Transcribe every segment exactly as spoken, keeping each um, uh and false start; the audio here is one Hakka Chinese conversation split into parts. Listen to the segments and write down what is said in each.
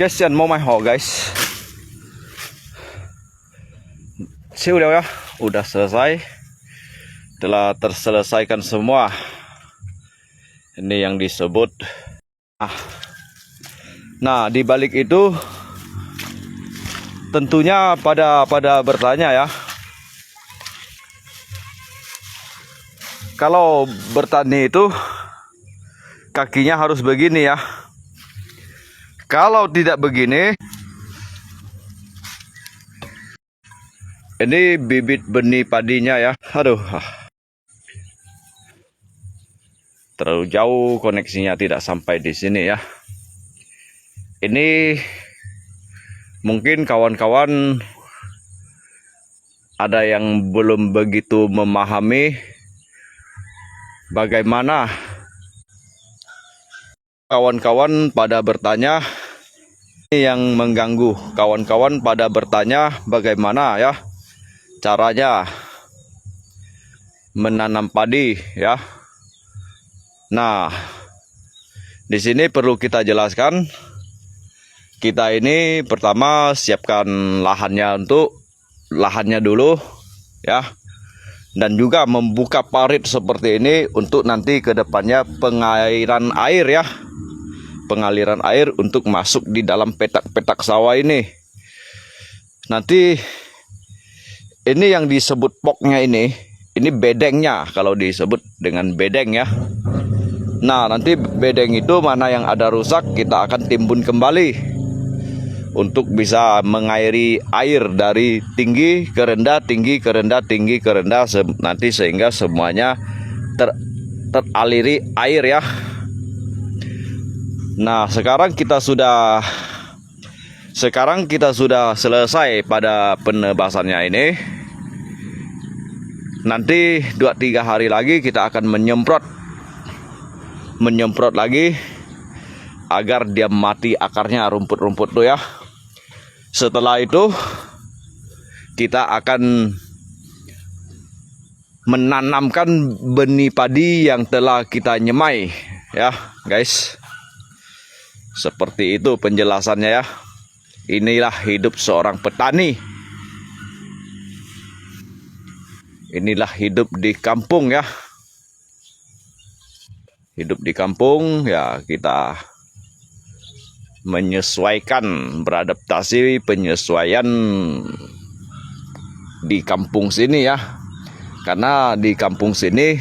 Yes, yan, mau mai ho, guys. Siu liao ya, udah selesai. Telah terselesaikan semua. Ini yang disebut. Ah. Nah, di balik itu tentunya pada pada bertanya ya. Kalau bertani itu kakinya harus begini ya. Kalau tidak begini, ini bibit benih padinya ya. Aduh. Terlalu jauh koneksinya, tidak sampai di sini ya. Ini mungkin kawan-kawan ada yang belum begitu memahami bagaimana kawan-kawan pada bertanya, ini yang mengganggu. Kawan-kawan pada bertanya bagaimana ya caranya menanam padi ya. Nah, di sini perlu kita jelaskan, kita ini pertama siapkan lahannya untuk lahannya dulu ya, dan juga membuka parit seperti ini untuk nanti ke depannya pengairan air ya, pengaliran air untuk masuk di dalam petak-petak sawah ini. Nanti ini yang disebut poknya ini, ini bedengnya kalau disebut dengan bedeng ya. Nah, nanti bedeng itu mana yang ada rusak, kita akan timbun kembali untuk bisa mengairi air dari tinggi ke rendah, tinggi ke rendah, tinggi ke rendah, se- nanti sehingga semuanya ter- teraliri air ya. Nah, sekarang kita sudah sekarang kita sudah selesai pada penebasannya ini. Nanti dua tiga hari lagi kita akan menyemprot, menyemprot lagi agar dia mati akarnya rumput-rumput tu ya. Setelah itu kita akan menanamkan benih padi yang telah kita nyemai ya, guys. Seperti itu penjelasannya ya. Inilah hidup seorang petani. Inilah hidup di kampung ya. Hidup di kampung ya, kita menyesuaikan, beradaptasi, penyesuaian di kampung sini ya. Karena di kampung sini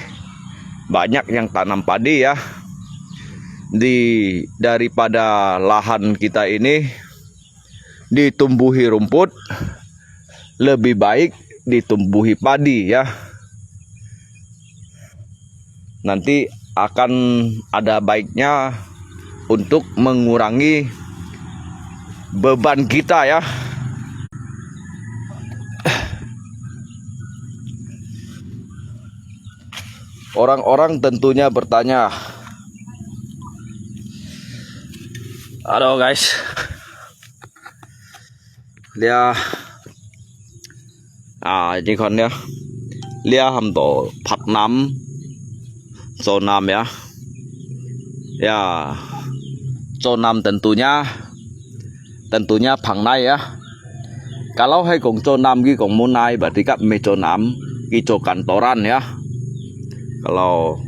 banyak yang tanam padi ya. Di daripada lahan kita ini ditumbuhi rumput, lebih baik ditumbuhi padi ya. Nanti akan ada baiknya untuk mengurangi beban kita ya. Orang-orang tentunya bertanya, "Aduh, guys. Lia, ah, ini kan ya. Lia ham to Pak Nam, Cho Nam ya. Ya, Cho Nam tentunya, tentunya Phang Nai ya. Kalau hai kong Cho Nam ki kong Mun Nai, berarti kap me Cho Nam, ki Cho Kantoran ya. Kalau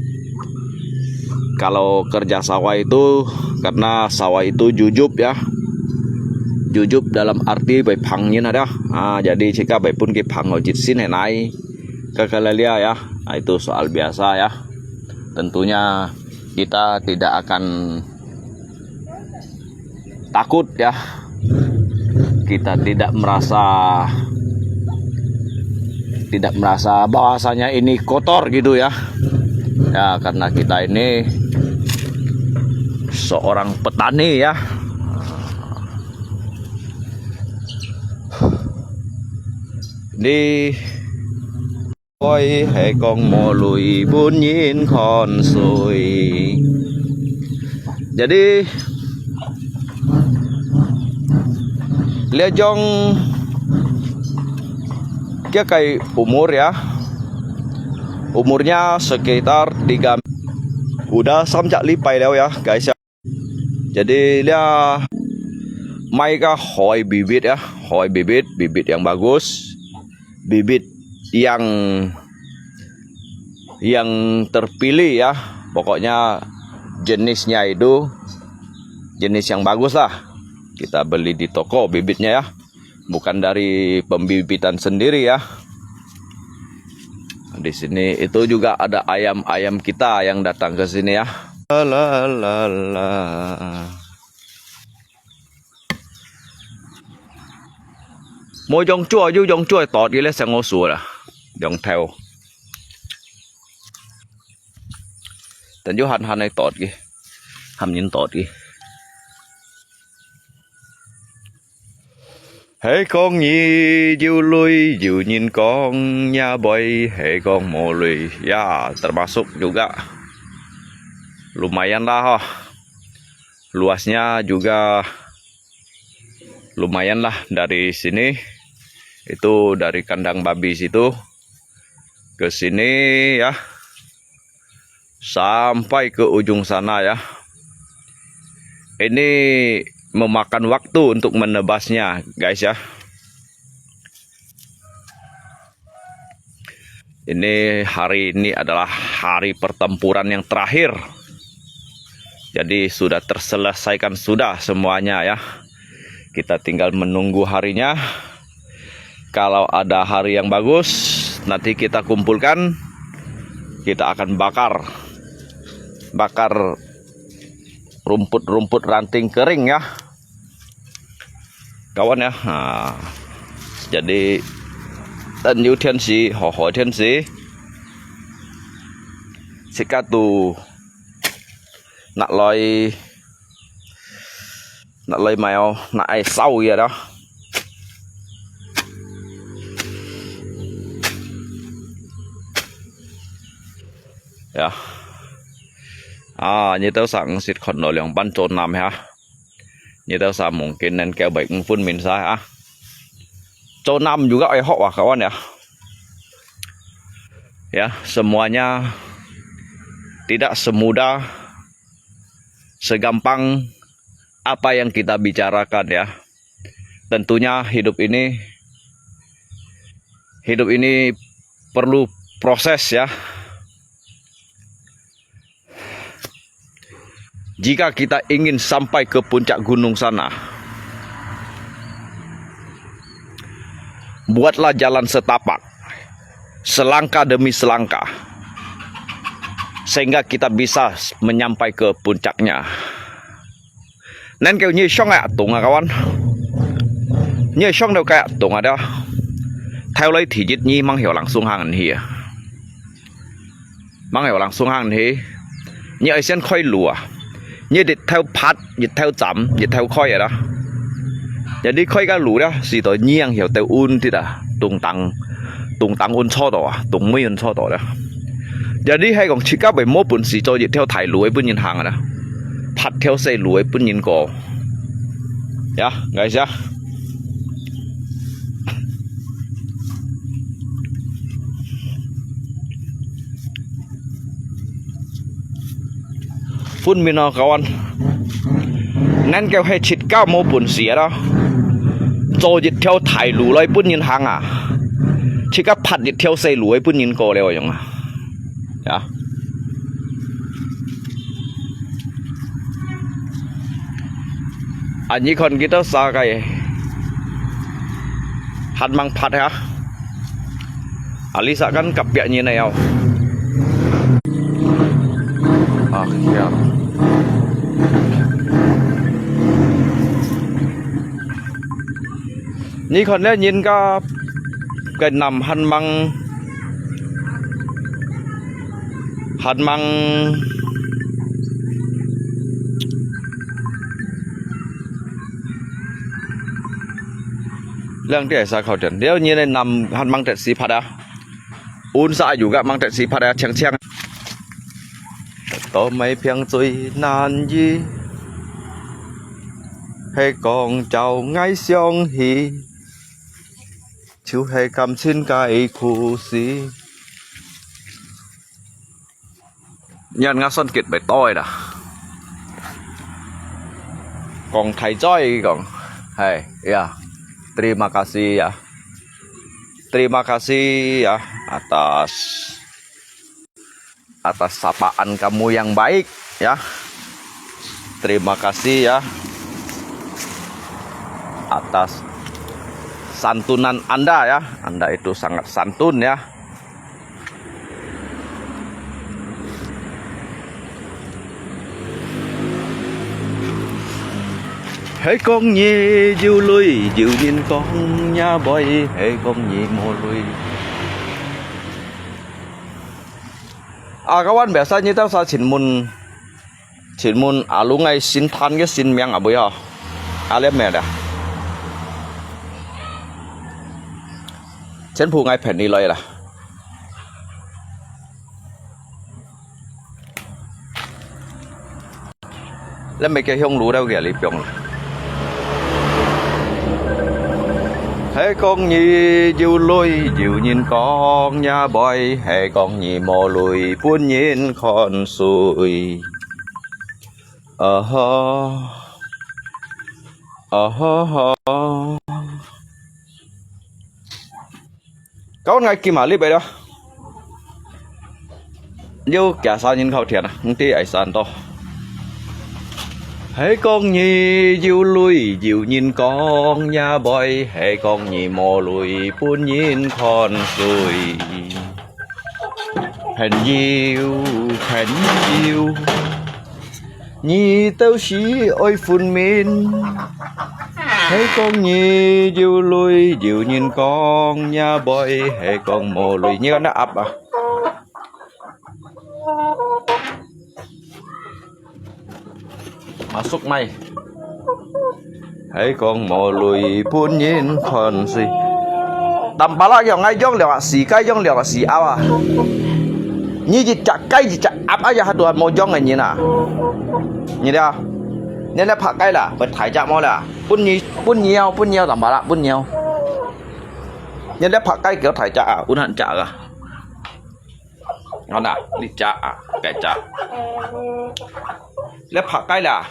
kalau kerja sawah itu, karena sawah itu jujup ya. Jujup dalam arti bai phang nyin ada. Ah, jadi cika bai pun ki phang ojit sin nai. Kakalalia ya. Ah, itu soal biasa ya. Tentunya kita tidak akan takut ya. Kita tidak merasa tidak merasa bahwasanya ini kotor gitu ya. Ya, karena kita ini seorang petani ya. Di 佢係講無淚本人看水。Jadi, lihat jong kia kai umur ya. Umurnya sekitar tiga, udah samjak lipai liao ya, guys ya. Jadi, lia mai ka hoi bibit ya, hoi bibit, bibit yang bagus, bibit yang yang terpilih ya. Pokoknya jenisnya itu jenis yang bagus lah. Kita beli di toko bibitnya ya. Bukan dari pembibitan sendiri ya. Di sini itu juga ada ayam-ayam kita yang datang ke sini ya. La, la, la, la. 無用做，有用做，剁佢咧，成我數啦，兩頭。等有閒閒來剁佢，喊人剁佢。係講你有鐳，有人講也會，係講無鐳，ya termasuk juga lumayan lah哈。 Luasnya juga lumayan lah dari sini. Itu dari kandang babi situ ke sini ya. Sampai ke ujung sana ya. Ini memakan waktu untuk menebasnya, guys ya. Ini hari ini adalah hari pertempuran yang terakhir. Jadi sudah terselesaikan sudah semuanya ya. Kita tinggal menunggu harinya. Kalau ada hari yang bagus, nanti kita kumpulkan, kita akan bakar. Bakar rumput-rumput ranting kering ya. Kawan ya. Ha. Jadi, 等有天時，好好天時，自家都拿來，拿來買哦，拿來燒一下咯。Ya. Ah, nyi tau sang sit khon lo liang ban cho nam ya. Nyi tau sa mungkin nen kêu baik mungkin min sa ha. Cho nam juga ai hok wa kawan ya. Ya, semuanya tidak semudah, segampang apa yang kita bicarakan ya. Tentunya hidup ini, hidup ini perlu proses ya. Jika kita ingin sampai ke puncak gunung sana, buatlah jalan setapak, selangkah demi selangkah, sehingga kita bisa menyampai ke puncaknya. Nên kêu nyi sông ngà tùng à các bạn. Nyi sông đâu cái tùng à đó. Theo lấy thì dịch nhi mang hiểu lắng xuống hàng hi à. Mang hiểu lắng xuống hàng hi. Nyi ai sen khói lù à. Nyi dịch theo phát, dịch theo chậm, dịch theo khói à đó. Jadi khói cái lù đó, xì tỏ nyi ang hiểu theo un thì ta. Tung tăng, tung tăng un chó tỏ à, tung mui un chó tỏ đó. Jadi hay còn chỉ có bảy mốt bún xì cho dịch theo thải lù ấy bún nhìn hàng à đó. Phát theo xe lù ấy bún nhìn cổ. Ya, guys ya. Phun min no kawan. Nên kêu hay chit cao mô bún xì đó. Cho dịch theo thải lù lôi bún nhìn hàng à. Chit cao phát dịch theo xe lù ấy bún nhìn cô leo yong à. Ya. Anh như con kita sa kay. Han mang phat ha. Alisa kan kapiak nyi na yaw. Ah, ya. Nyi khon le nyin ka kai nam han mang, han mang. Leng tiai sa khâu tian. Liao nyi le nam han mang tet si phat a. Un sa yu ga mang tet si phat a, chiang chiang. Tỏ mày phiang chui nan yi. Hay kong chào ngài xiong hi. Chiu hay cảm xin cái khu si. Nhân ngã son kiệt bài tôi đã. Còn thầy chói còn. 哎，ya, terima kasih ya. Terima kasih ya atas atas sapaan kamu yang baik ya. Terima kasih ya atas santunan Anda ya. Anda itu sangat santun ya. 係講你有鐳，有人講也會，係講你無鐳。啊，kawan biasa你兜sa請問，請問阿龍个姓陳个姓名啊，毋好？啊，你咩啦？全部𠊎騙你來啦。 你咪个香爐了个，你放。係講你有鐳，有人講也會，係講你無鐳，分人看衰。啊哈，啊哈哈。 Kawan，𠊎今下入去了。又幾儕人靠天啊，毋知愛散到。係講你有鐳，有人講也會，係講你無鐳，分人看衰。朋友，朋友， 你兜係愛分明，係講你有鐳，有人講也會，係講無鐳。你看那鴨啊。Masuk mai。 係講無鐳分人看衰。Tampalak用愛用兩個四雞，用兩個四鴨啊！你一隻雞一隻鴨啊，也還多無用个人啊！你了，你來拍雞啦，會大隻無啦？分你，分你哦，分你哦，Tampalak，分你哦！你來拍雞，叫大隻啊，有難隻啊！ 好啦，你隻啊，該隻。你拍雞啦。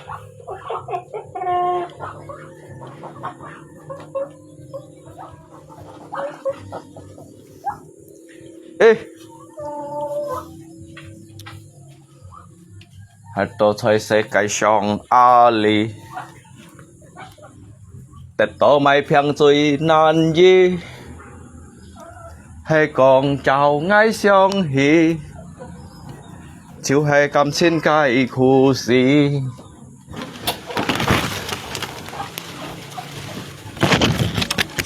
誒。 係到在世界上啊哩，得到買平最難易，係講招𠊎想起，就係感情个故事。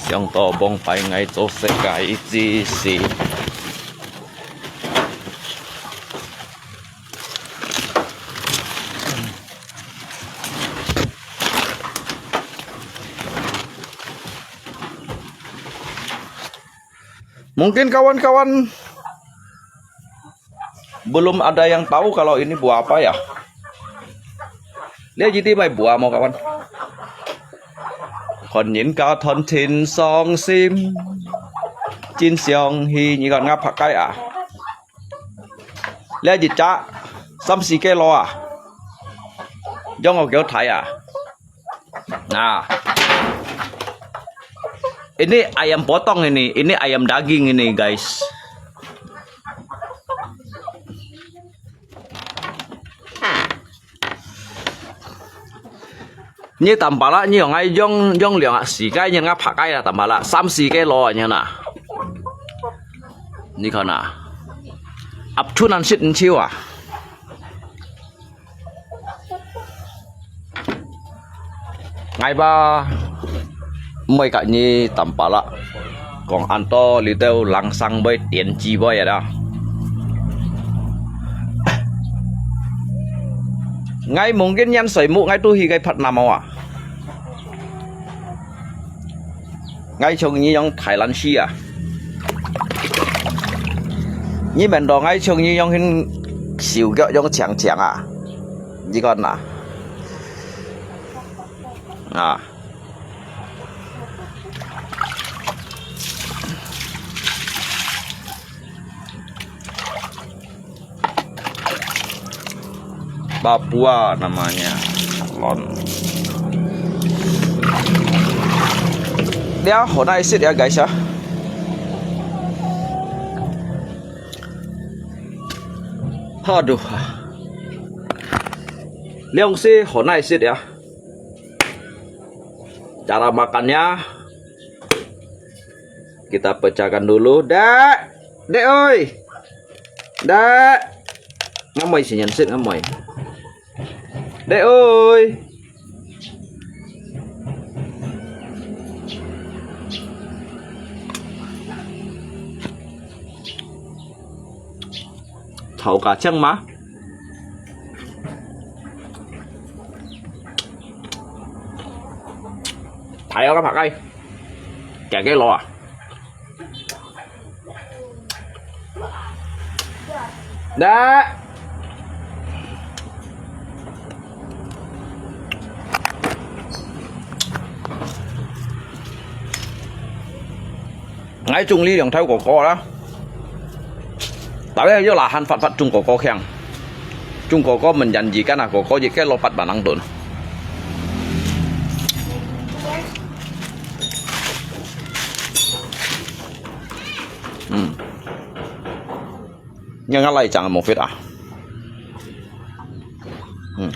想到往擺𠊎做世界之事。 Mungkin kawan-kawan belum ada yang tahu kalau ini buah apa ya. 你知這係麼个無，kawan？看人家賺錢傷心，真傷心，你看𠊎拍雞啊！ 這一隻三四個羅啊，用我叫大啊。Nah, ini ayam potong ini, ini ayam daging ini, guys. 你Tampalak，你用愛用，用兩個四個，你愛拍雞啊，Tampalak，三四個羅啊，你看啊。你看啊，鴨出難食毋少啊。𠊎吧，毋會甲你Tampalak。 講恁多，你兜人生會點雞尾啊！𠊎mungkin年歲muda，𠊎都去个Vietnam啊！𠊎像你樣大懶尸啊！你問到𠊎像你樣形手腳樣長長啊！你看啊！啊！ Papua namanya. Lon. Ya, hot nice ya, guys, ya. Aduh. Liang si hot nice ya. Cara makannya, kita pecahkan dulu, Dek. Dek, oi. Dek. Ngamoi si nyan sit, ngamoi. Dek, oi. 炒家醬嗎？大个白雞，幾多斤啊？來。 𠊎中意兩條哥哥啦。Tapi又lahan fat-fat中哥哥強。中哥哥menjanjikan啊，哥哥一個六八萬零ton。嗯。Yang lain jangan move it ah. Hmm.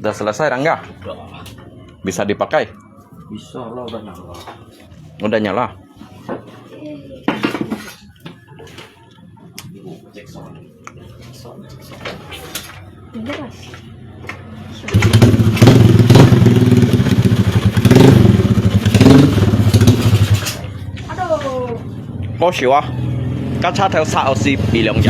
Udah selesai, Rangga? Udah. Bisa dipakai? Bisa lah, udah nyala. Udah nyala? Aduh. 好笑啊！該叉頭殺好似比兩隻。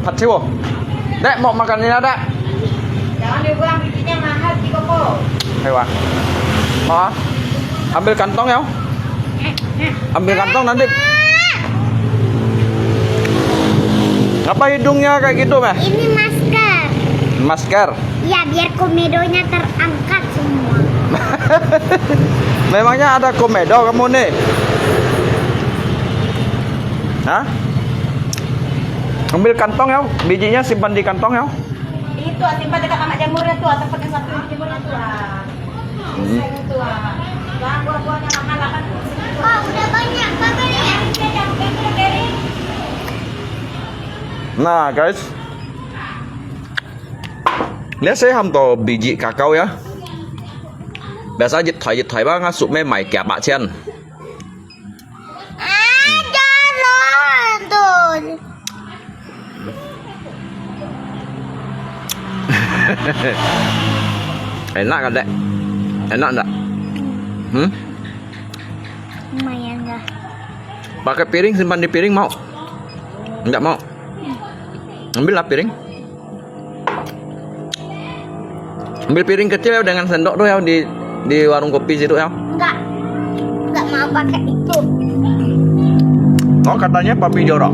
Hot sih, Bo. Dek, mau makan ini, Dek? Jangan dibuang, bijinya mahal, Cik Koko. Ayo, ah. Mau, ah? Ambil kantong, ya. Ambil kantong nanti. Ngapa hidungnya kayak gitu, Meh? Ini masker. Masker? Ya, biar komedonya terangkat semua. Memangnya ada komedo kamu nih? Hah? Ambil kantong ya, bijinya simpan di kantong ya. Itu, ah, simpan dekat tamak jamur ya, tu, ah, tempat yang satu yang jamur itu, ah. Hmm. Itu, ah. Yang buah-buahnya mahal, lapan puluh sen itu. Wah, udah banyak, Bapak, ya? Nah, guys. Lihat saya ham to biji kakao ya. Biasa 一台一台吧，𠊎叔姆買幾百錢。Ada lontong. Enak kan, Dek? Enak ndak? Hmm? Lumayan lah. Pakai piring, simpan di piring, mau? Ndak mau? Ambillah piring. Ambil piring kecil ya, dengan sendok tuh ya, di, di warung kopi situ ya. Enggak. Enggak mau pakai itu. Oh, katanya papi jorok.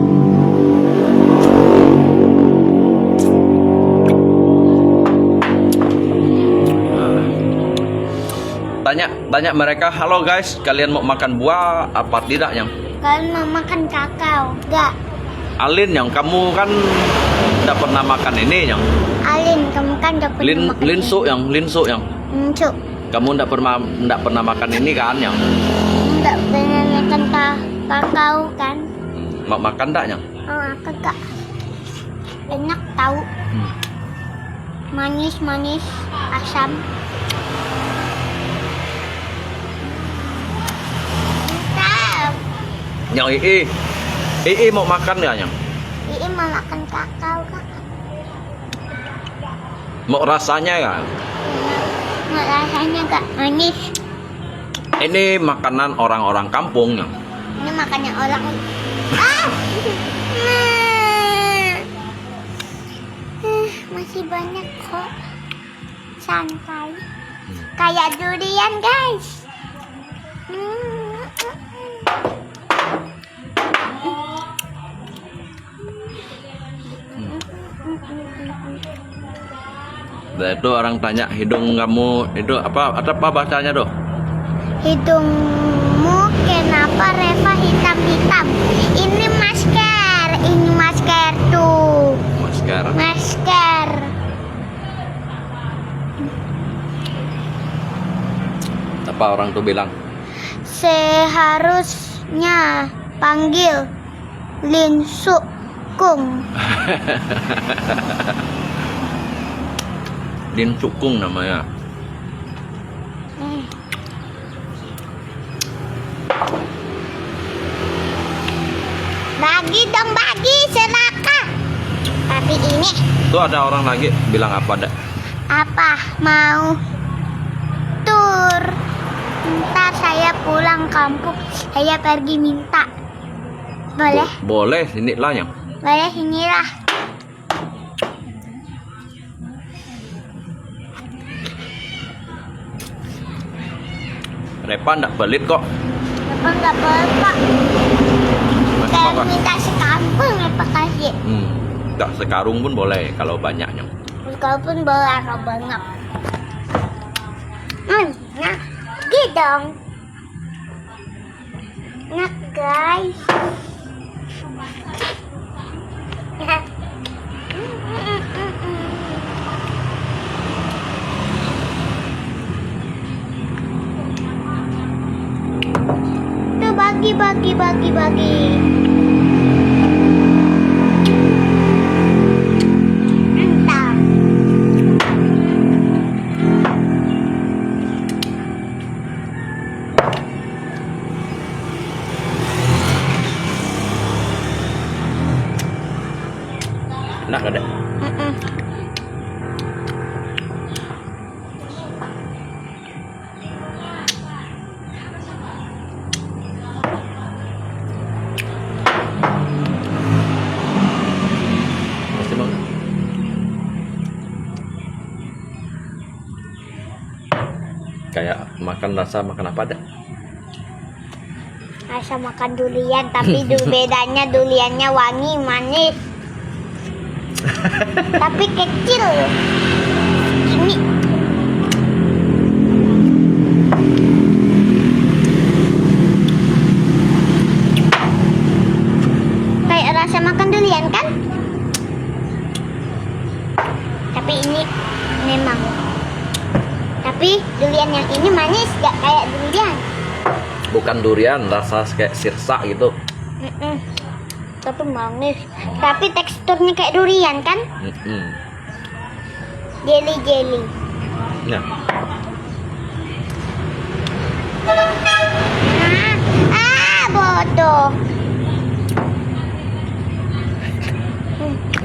Tanya, tanya mereka, "Halo guys, kalian mau makan buah apa tidak, Nyang?" Kalian mau makan kakao? Enggak. Alin, Nyang, kamu kan ndak pernah makan ini, Nyang. Alin, kamu kan ndak pernah Lin, makan Linsu, ini. Nyang, Linsu, Nyang. Linsu. Kamu ndak pernah, ndak pernah makan ini kan, Nyang? Ndak pernah makan ka-, kakao kan? Mau makan ndak, Nyang? Oh, aku enggak. Enak tahu. Hmm. Manis, manis, asam. Mantap. Nyang Ii, Ii mau makan nggak, Nyang? Ii mau makan kakao, Kak. Mau rasanya nggak? Mau rasanya nggak manis. Ini makanan orang-orang kampung, Nyang. Ini makannya orang. Ah! Nah. Eh, masih banyak kok. Santai. Hmm. Kayak durian, guys. Hmm. Nah, itu orang tanya hidung kamu itu apa, apa bahasanya tuh? Hidungmu kenapa Reva hitam-hitam? Ini masker, ini masker tuh. Masker. Masker. Apa orang tuh bilang? Seharusnya panggil Lin Sukung. Lin Sukung namanya. Hmm. Bagi dong, bagi, silakan. Tapi ini. Tuh ada orang lagi bilang apa, Dak? Apa mau tur? Ntar saya pulang kampung, saya pergi minta. Boleh? Bo-, boleh, sini lah yang. Boleh, sinilah. Reva ndak pelit kok. Reva ndak pelit kok. Masih. Kalau makan. Minta sekarung pun Reva kasih. Hmm. Ndak sekarung pun boleh kalau banyaknya. Sekarung pun boleh kalau banyak. Hmm, nah, gitu dong. Enak, guys. Tuh, bagi, bagi, bagi, bagi. Mantap. Enak, Dek? Mm-mm. Masih mau? Kayak makan, rasa makan apa, Dek? Rasa makan durian, tapi du-, bedanya duriannya wangi, manis. Tapi kecil. Ini. Kayak rasa makan durian, kan? Tapi ini memang. Tapi durian yang ini manis, gak kayak durian. Bukan durian, rasa kayak sirsak gitu. Mm-mm. Tapi manis. Tapi teksturnya kayak durian, kan? Mm-mm. Jelly-jelly. Ya. Ah, ah, bodoh.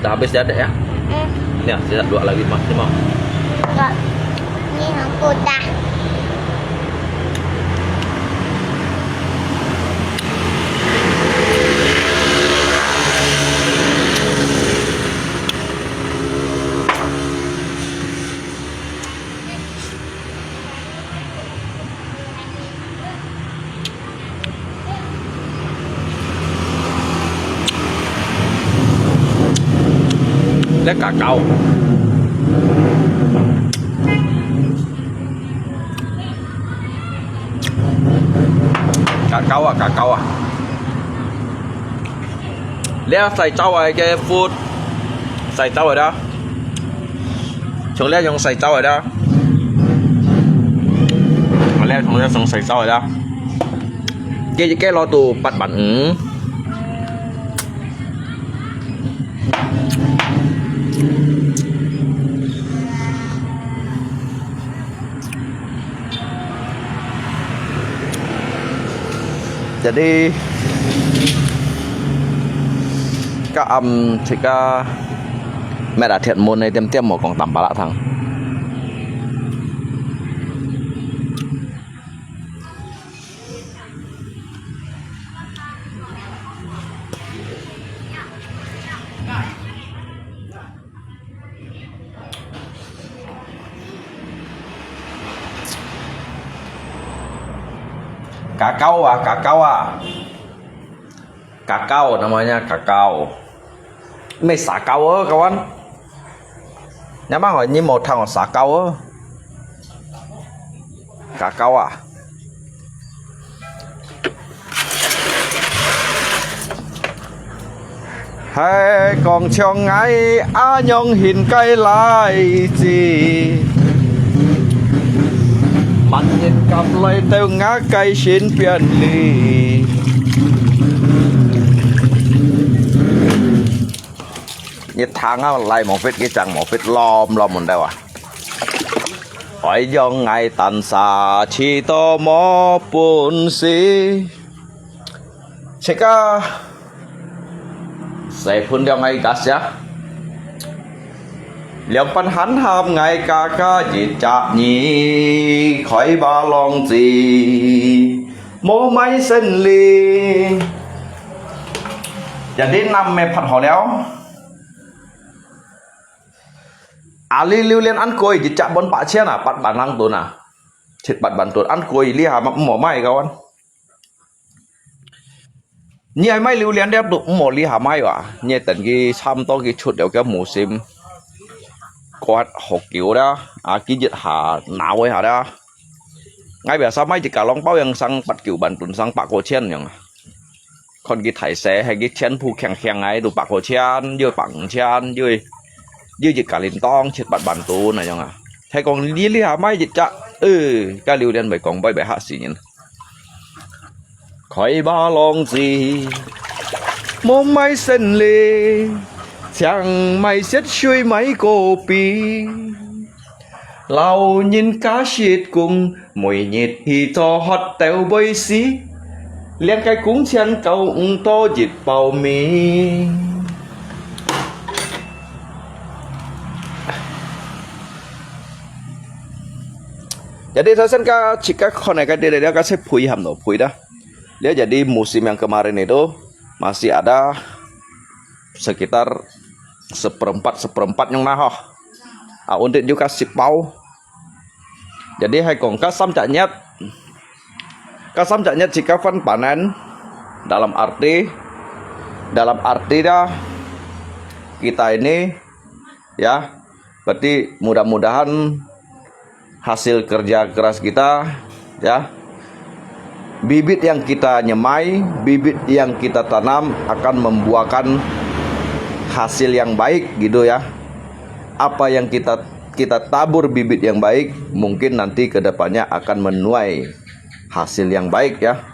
Udah habis ya, Dek, ya? Mm. Ya, sisa dua lagi, Mas. Ini mau. Enggak. Ini aku dah. Lek kakao. Kakao ah, kakao ah. 這細洲仔个food，細洲仔啦，像這樣細洲仔啦，啊，這像這種細洲仔啦，佢，佢攞到八萬五。 Jadi, ka am chika mera thiet mun ai tiêm tiêm mo kong tam pala thang. Kakao ah, kakao ah. Kakao namanya, kakao. Meh sakao ah, kawan. 你媽，你無聽𠊎撒嬌哦？撒嬌啊？係講像𠊎恁樣形个倈子，萬年夾來到𠊎个身邊裡。 你聽啊，來無fit，佢正無fit，lom lom問到啊。愛用愛單殺，試到無本事。自家細分兩个家下，兩班閒合𠊎家家一隻耳，開把浪子。 無賣生理。Jadi，南咩發好了。阿里榴槤恁貴，一隻半百千啊，八萬零噸啊，七八萬噸，恁貴，這下無賣个啊。你愛買榴槤个都無這下賣哇，你愛等佢差毋多佢出了个musim，過好久了，啊，佢一下鬧一下了。 𠊎biasa買一個籠包樣成八九萬噸，成百過千樣啊。看佢大細，係佢全部輕輕个，都百過千，有百五千，有，有一個鈴鐺七八萬噸那樣啊。係講你這下買一隻，呃，該榴槤會講買會嚇死人。開把浪子，無賣生理，淨賣雪水賣果皮。 老人家食工，每日去做活到會死，連个工錢夠毋到一包米。Jadi，首先个，自家看个，个，个，个，个，配合咯，配dah。了，jadi，musim yang kemarin itu masih ada sekitar seperempat, seperempat yang nah, ho. Ah, undit juga sipau. Jadi，係講，該三隻月，該三隻月自家分panen，dalam arti，dalam arti dah，kita ini，ya，berarti mudah-mudahan hasil kerja keras kita, ya. Bibit yang kita nyemai, bibit yang kita tanam akan membuahkan hasil yang baik, gitu ya. Apa yang kita, kita tabur bibit yang baik, mungkin nanti ke depannya akan menuai hasil yang baik, ya.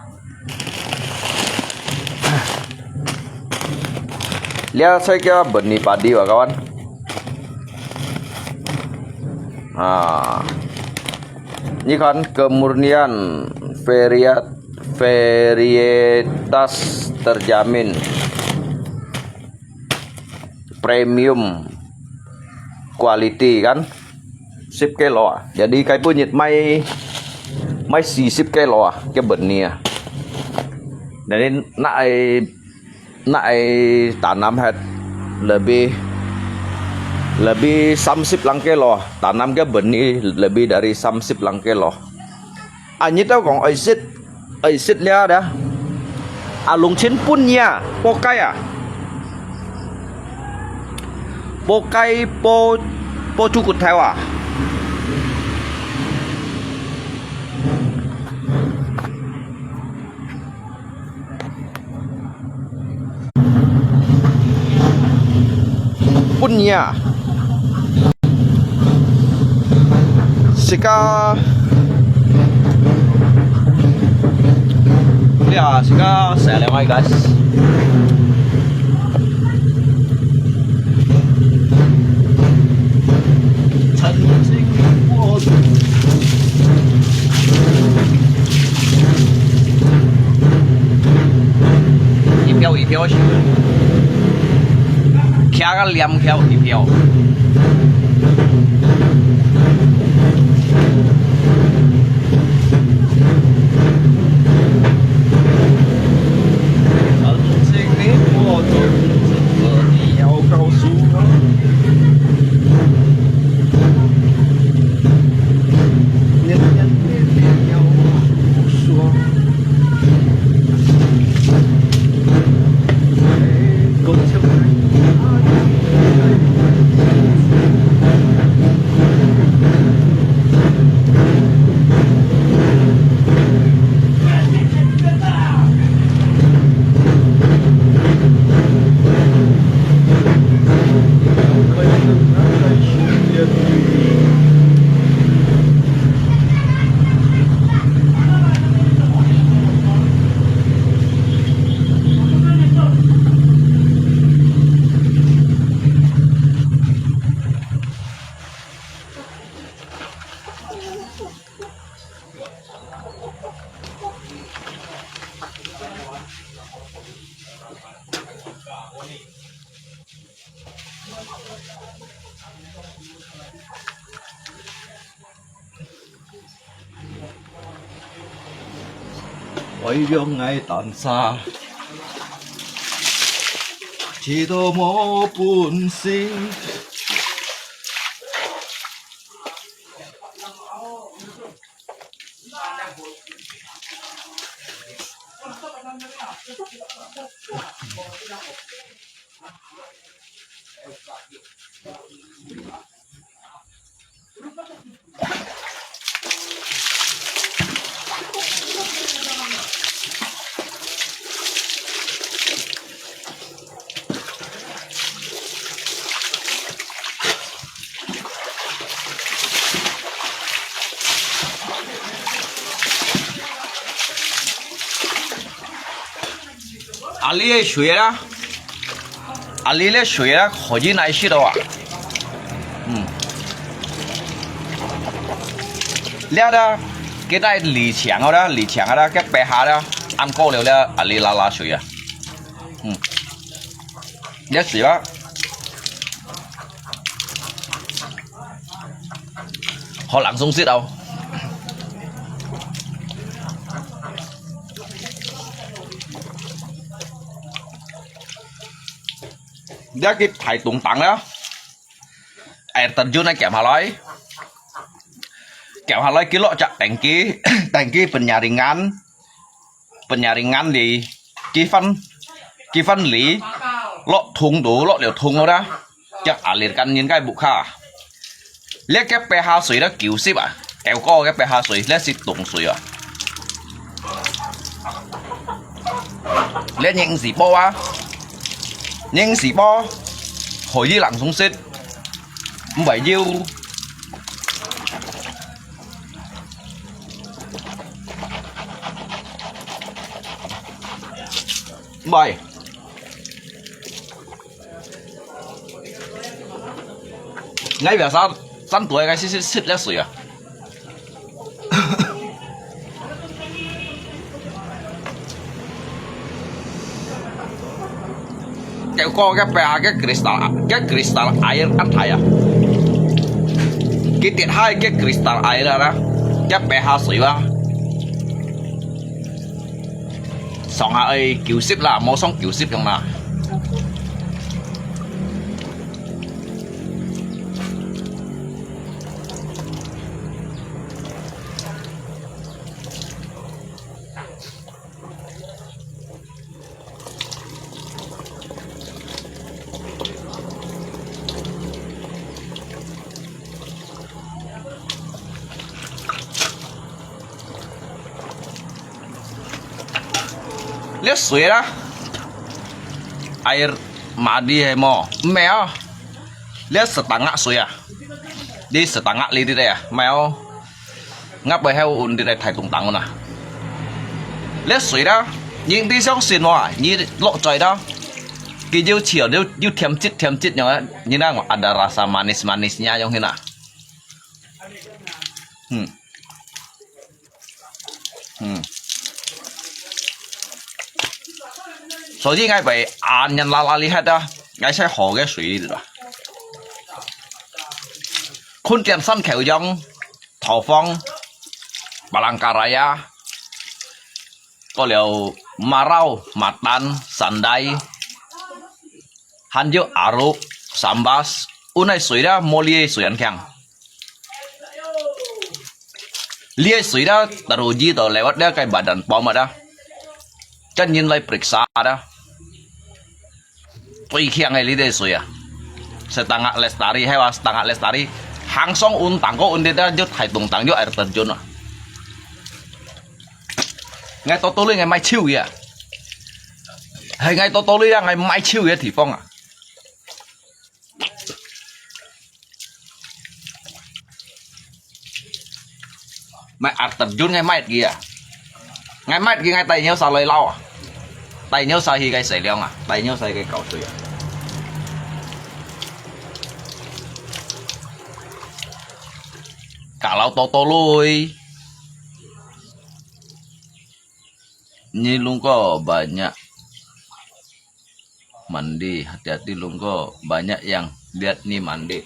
Lihat saya kira benih padi, wa kawan. Nah, ini kan kemurnian variat-, varietas terjamin premium quality kan. 十kilo啊，jadi該本日賣，賣四十kilo啊，个benih啊。Jadi nak ai，nak ai tanam hat lebih，lebih三十零kilo，tanam个benih lebih dari三十零kilo。 啊，你兜講愛食，愛食了的。啊，農村分你啊，剝雞啊，剝雞，剝，剝豬骨頭啊。分你啊。自家，呀，自家寫了，my guys。曾經我 一票一票收，徛个念票一票。曾經你我走，你要告诉我。培养𠊎胆色，知道无本事。啊，這个水啦，啊，這个水啦，可以來食到啊。嗯。這啦，佢在里牆个啦，里牆个啦，佢背下啦，暗過了啦，啊，這啦啦水啊。嗯。這水啊。 好冷爽食哦。這去大東東啦，air terjun啊，行下來，行下來，佢落隻tangki，tangki penyaringan，penyaringan里，幾番，幾番里，落通到，落了通个啦。 Cak alir kan nyin kai bukha. Lihat ke pH水了九十啊，九个个pH水，lihat是凍水啊。Lihat ning si po啊，ning si po，可以冷爽食，毋會油。毋會。 𠊎biasa三度个時食，食這水啊。結果个pH个kristal，个kristal air恁大啊。佢跌下个kristal air啊，个pH水啊。上下愛九十啦，無上九十樣啦。 這水啦，air mandi係無？毋係啊，這setengah水啊，這setengah litre啊，毋係哦。𠊎背後運這个大東東啊。這水啦，你，你相信我啊，你落嘴啦，佢有潮，有，有甜質，甜質樣啊，你那ada rasa manis-manisnya樣形啊。 嗯。嗯。所以𠊎會恁樣啦啦哩忒啊，𠊎在河个水裡啦。Kemudian山口洋、Tawfong、Palangkaraya，過了Marau、Matan、Sandae，還有Aruk、Sambas，運个水啦，無這个水恁強。 這水啦，teruji到lewat這个badan pom ada。Kan人來periksa ada。最強个這个水啊，setengah lestari，係話setengah lestari，行上運，當過運的，就大東東，就air terjun啊。𠊎到到裡𠊎買手个啊，係𠊎到到裡啊，𠊎買手个地方啊。 買air terjun，𠊎買佢啊。𠊎買佢，𠊎帶你去晒來撈啊。帶你去晒去个洗涼啊，帶你去晒个搞水啊。Kalau totoloi, ini lungko banyak. Mandi, hati-hati lungko, banyak yang lihat ni mandi.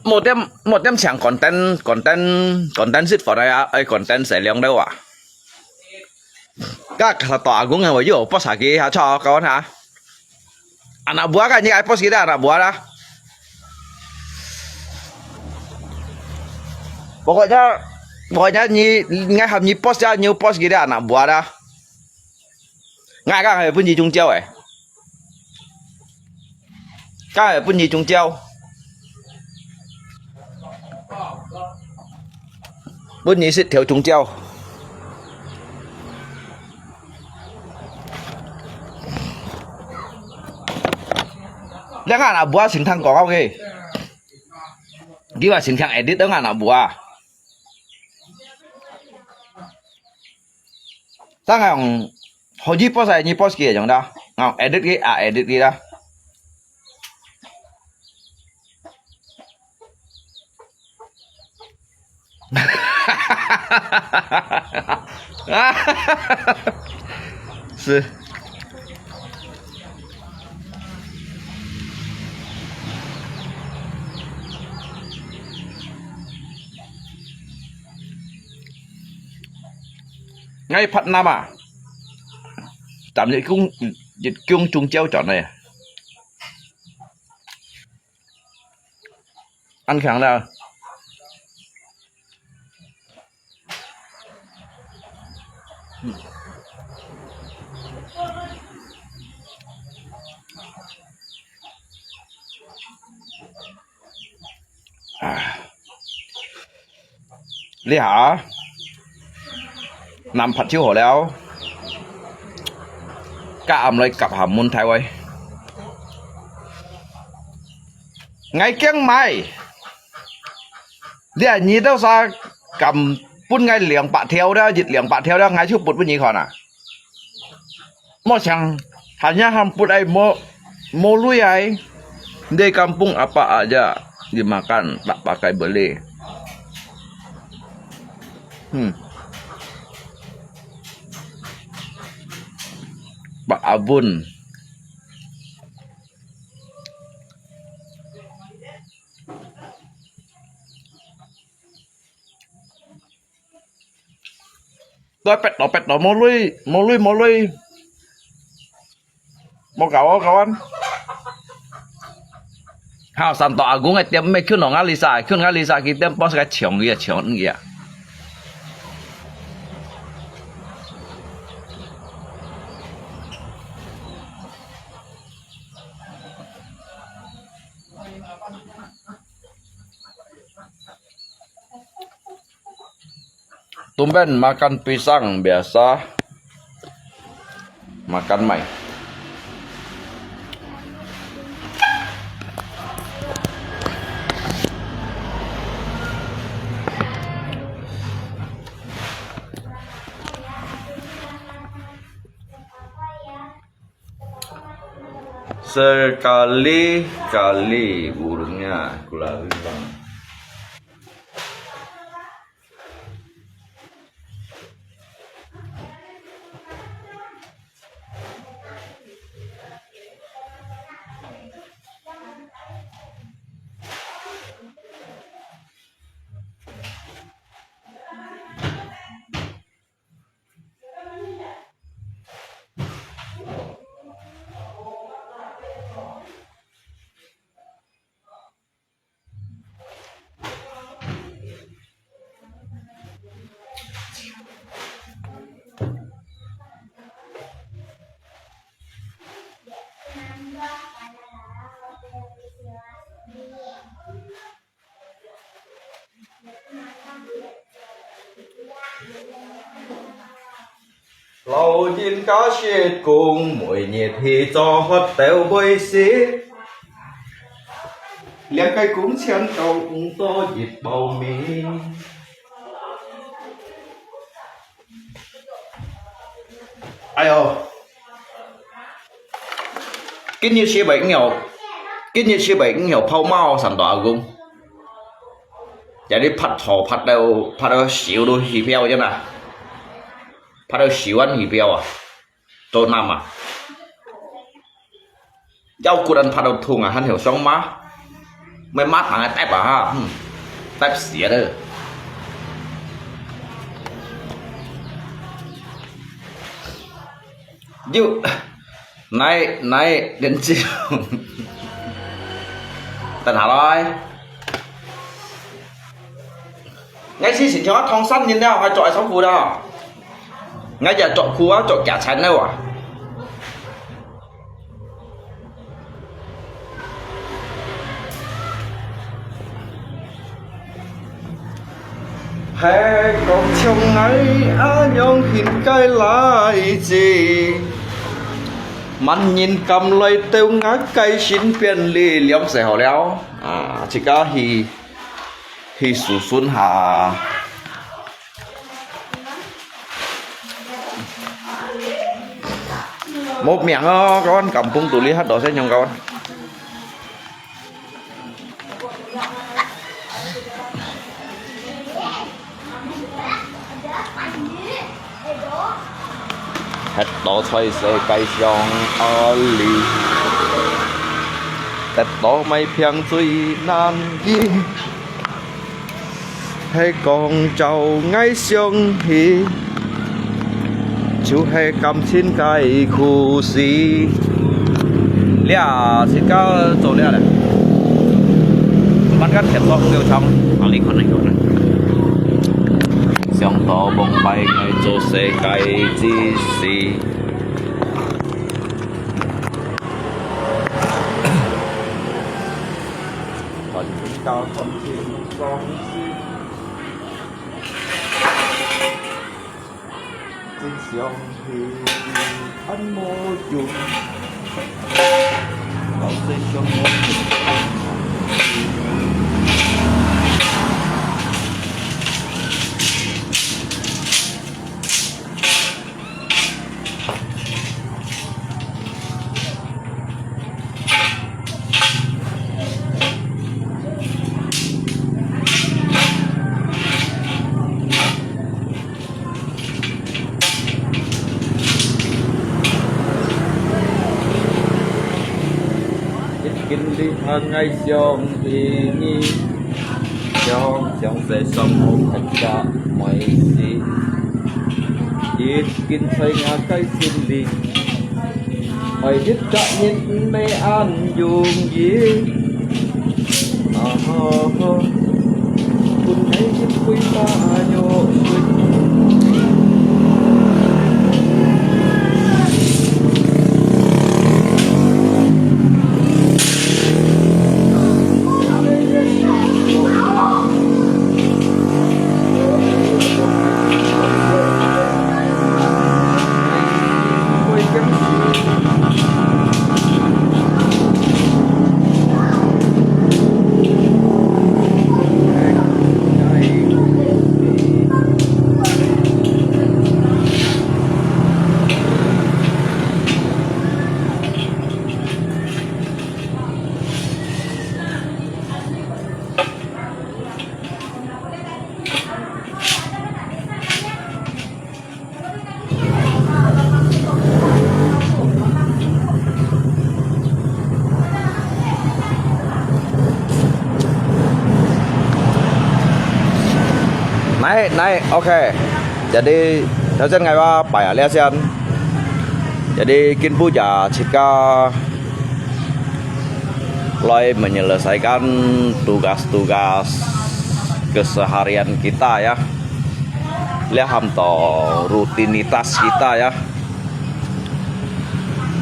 Một trăm, một trăm請content, content, content shit for đây à, ai content sẽ量đâu à. Các thọ tòa cũng ngồi vô post hả kì hả cho các bạn hả. Anak buah kan ni ai post kita anak buah dah. Pokoknya, pokoknya ni ngai ham ni post ya, ni post kita anak buah dah. Ngai kan hai pun ni chung jiao eh. Kan hai pun ni chung jiao. Pun ni sit theo chung jiao. Yang anak buah sing thang kong ok. Dia sing thang edit dong anak buah. Tang ang hoji post ai ni post kia jong dah. Ngau edit ki a edit ki dah. Sư. Ngai phat nama. Tam yit kung, yit kung chung jiao chọn này. Ăn kháng nào. À. 這下南北就好了，甲暗來甲下問題喂。𠊎驚買，這二到三敢分𠊎兩百條了，一兩百條了，𠊎就分分你看啊。 Mo siang, hanya hamput ai mo, mo lui ai. Di kampung apa aja dimakan, tak pakai beli. Hmm. Pak Abun. Tôi pet to, pet to, mo lui, mo lui, mo lui. Mo kau, kawan. Hao, santo agung ai tiêm me khun nong alisa, khun alisa ki tiêm pos ka chiong ya, chiong ya. Tumben makan pisang biasa makan mai. Sekali-kali burungnya ku lari bang. Lau yin ka siet kung, mui nyiet hi cho hot têu bui si. Liang kai kung chiang kau ung to yit bao mi. Ai yo. Kin yit si bai ngio. Kin yit si bai ngio phao mao san to a kung. Jadi phat cho phat têu, phat têu siu lu hi piao jang na. Phat têu siu an hi piao a. Cho nam a. Yau kut an phat têu thung a, han hiu song ma. 毋係抹糖个tap啊哈，嗯，tap死啊都。又，來，來，連接。等下來。 𠊎是親像啊，燙衫人了，𠊎著愛衫褲了。𠊎也著褲啊，著夾層了啊。係講像𠊎恁樣形个倈子，萬人敢來到𠊎个身邊哩，兩世好了。啊，自家去 去試試下。無命哦，kawan，kampung肚裡恁多細人，kawan。 歇到在世界上啊哩，得到買平最難去。係講照𠊎想去，就係感情个故事。這自家做了咧，慢慢个貼到五六張，啊，你看，你看。 想到往擺𠊎做世界之時，看人家看盡傷心，真想 係恁無用，老實想我一經你行，𠊎想起你，想想這生活更加美事。一經在𠊎个心裡，愛一個人毋係恁容易。 啊哈哈，分𠊎一杯白藥水。Naik, naik, oke. Jadi, 頭先𠊎話擺啊這先。Jadi，今晡日自家來 menyelesaikan tugas-tugas keseharian kita ya. 這喊到 rutinitas kita ya.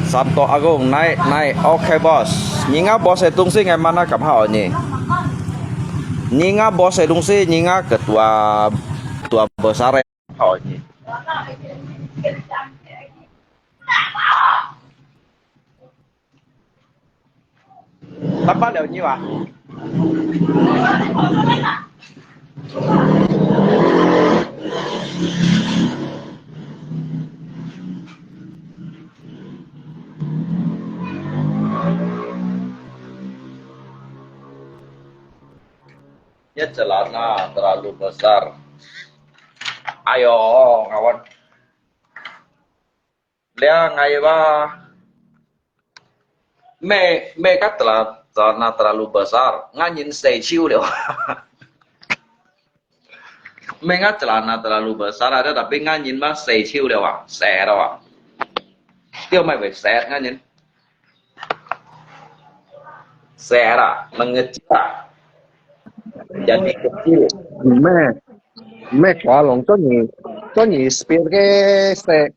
Santo Agung, naik, naik. Oke, bos. Ninga bos e tungsi ngai mana kam hao ni. Ninga bos e tungsi, ninga ketua, ketua besar e hao ni. Tapa liao nyiu ah. Ya, celana terlalu besar. Ayo, kawan. Lia ngai ba. Me, me ka telah celana terlalu besar, 𠊎人細手了。毋係𠊎celana terlalu besar啊，tapi𠊎人嘛細手了啊，細了啊。對，毋係會細，𠊎人細啦，mengecil啊，jadi kecil。咩？咩？Kua Long，做你做你 spill 个細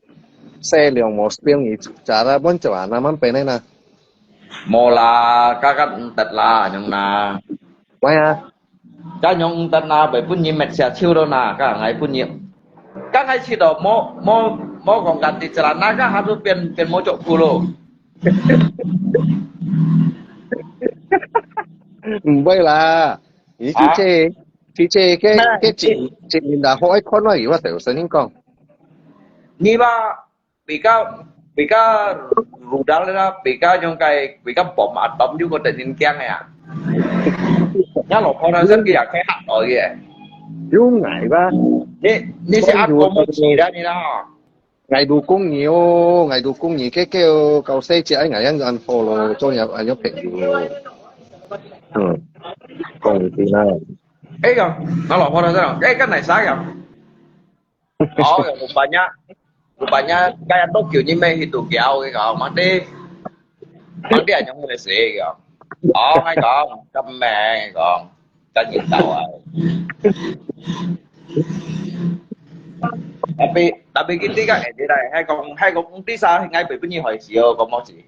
細量無 spill 你 cara pun celana man pendek na。無啦，kakak毋得啦，樣啦。喂啊，該樣毋得啦，會分人搣下手咯啦，該𠊎分人，該𠊎試到無無無講ganti celana，該下就變變無著褲咯。毋會啦，你去這去這个个一一年大學愛看落去，我就先講。你吧，比較比較 rudal 啦，比較應該比較 bom atom 就覺得人驚个啊。那老婆那時佢也開客來个。有愛吧？你你是阿公莫起啦，你啦吼。 𠊎都講你哦，𠊎都講你，該个搞細隻，哎，𠊎樣安好咯，做人安樣朋友咯。嗯，講你啦。哎呀，那老婆那在，哎，跟哪啥呀？哦，rupanya，rupanya，kaya Tokyo你没去度假，我跟你讲，mati，mati 安样个事个。哦，我讲，咁咩讲。 真認到啊。Tapi tapi kita kan edit lah, hai kong hai kong bisa ngai bai bunyi hai sio kong mo si.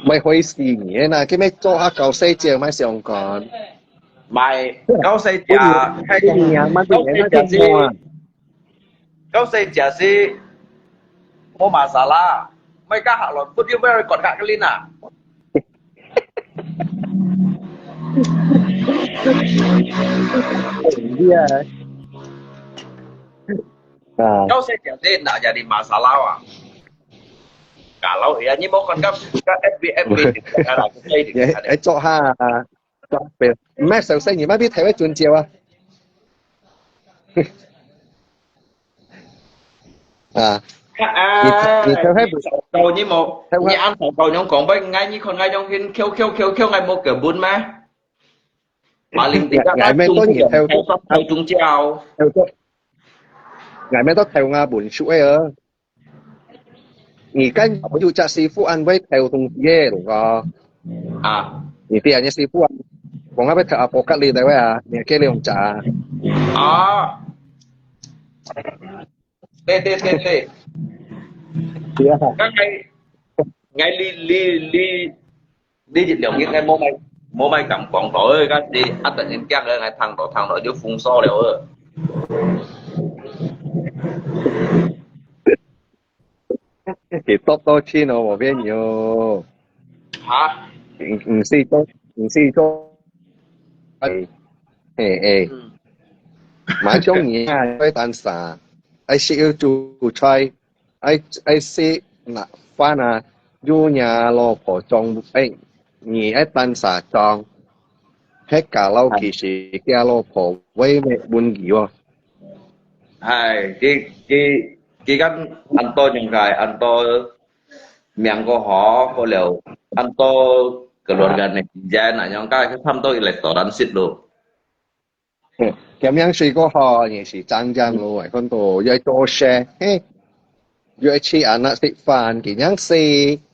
毋係開始你啦，佢咩做下搞細隻，毋係相干。Mai kau saya dia, hai kong Bunyi amat kau saya dia si, kau saya dia si, mo masalah. Mai ka halon put you very good ka kelina. Iya. Ah. Kau saya jadi nak jadi masalah ah. Kalau ya ni bukan kan kan F B F B. Ya, eh, cok ha. Cok pel. Mas saya saya ni mah bi thai wei chun jiao ah. 啊，你你頭先到你無，你恁頭到樣講，喂，𠊎你看𠊎樣形，翹翹翹翹，𠊎無根本咩？馬林地下，𠊎咩多年頭，頭中招。𠊎咩多頭𠊎本書个哦。你跟有隻師傅安慰頭東西个，如果啊，你啲人嘅師傅啊，講下俾頭阿婆隔離在位啊，你係幾兩隻啊？啊。 對對對對。對啊。剛才，𠊎哩哩哩，哩一兩日𠊎無買無買敢講到，該時啊，突然間𠊎聽到聽到就風騷了。佢多多錢哦，無變樣。哈？毋毋使做，毋使做。哎，哎，哎。嗯。買中意啊，愛單啥？愛食又煮菜，愛愛食那飯啊，又若老婆裝，哎，你愛單啥裝？係假老其實佢老婆會問佢哦。 唉，佢佢佢講恁多應該恁多命過好，過了恁多keluarga netizen啊，應該差毋多一來多人識咯。佢命水過好，也是正正咯，看到又愛做事，嘿，又愛請anak食飯，佢樣死，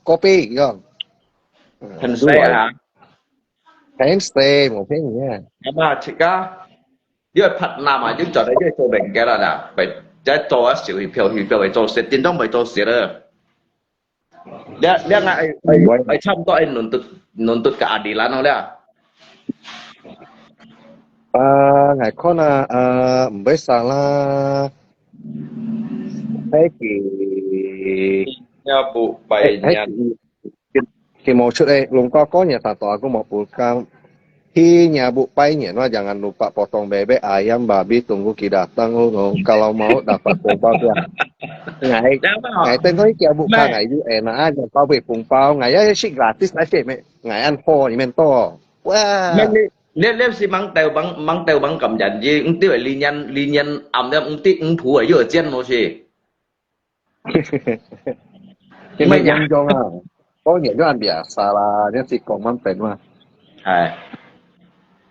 過ปี樣。很衰啊。很衰，無騙你啊。阿媽，自家 因為partner嘛，就做得越做人家啦啦，會再做啊，少一票一票會做事，真正會做事了。你你愛愛愛差不多愛弄到弄到个阿里兰哦了。啊，𠊎看啊，呃，毋會salah，係佢，要不拜年。 佢無出誒，龍哥哥也打到，佢無補काम。Hi nyabut pai nyen wa jangan lupa potong bebek, ayam, babi, tunggu kita datang lo. Kalau mau dapat kumpal tu. Ngai ngai tengok iki abuk ka ngai ju enak aja kau beri kumpal, ngai ya si gratis aja me. Ngai an ho ni men to. Wah. 你你你是盲豆盲盲豆盲咁人，你你對理念理念暗了，你對五普誒，又有见咯是。 因為嚴重啊，當然都係biasa啦，你識講慢點嘛。哎。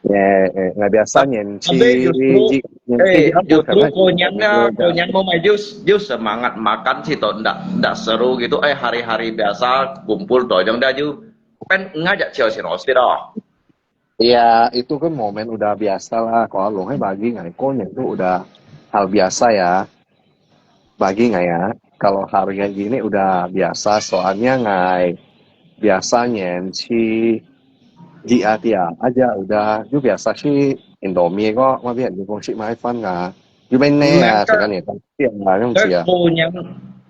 Eh, eh, ngai biasa nyen si, ，tapi justru, nyen eh, si apa justru karena konyang lah, konyang mo mai jus, jus semangat makan si to ndak ndak seru gitu. Eh, hari-hari biasa kumpul to jong dah ju, kan ngajak ciao si rosit oh. Ya, itu kan momen udah biasa lah. Kalau long hai bagi ngai konyang tu udah hal biasa ya. Bagi ngai ya, kalau hari kayak gini udah biasa. Soalnya ngai biasa nyen si dia dia aja udah, 就 biasa si Indomie kok, 嘛变就讲食米饭啊，就变呢啊，那个这个年代变啊，这样子啊。 Konyang,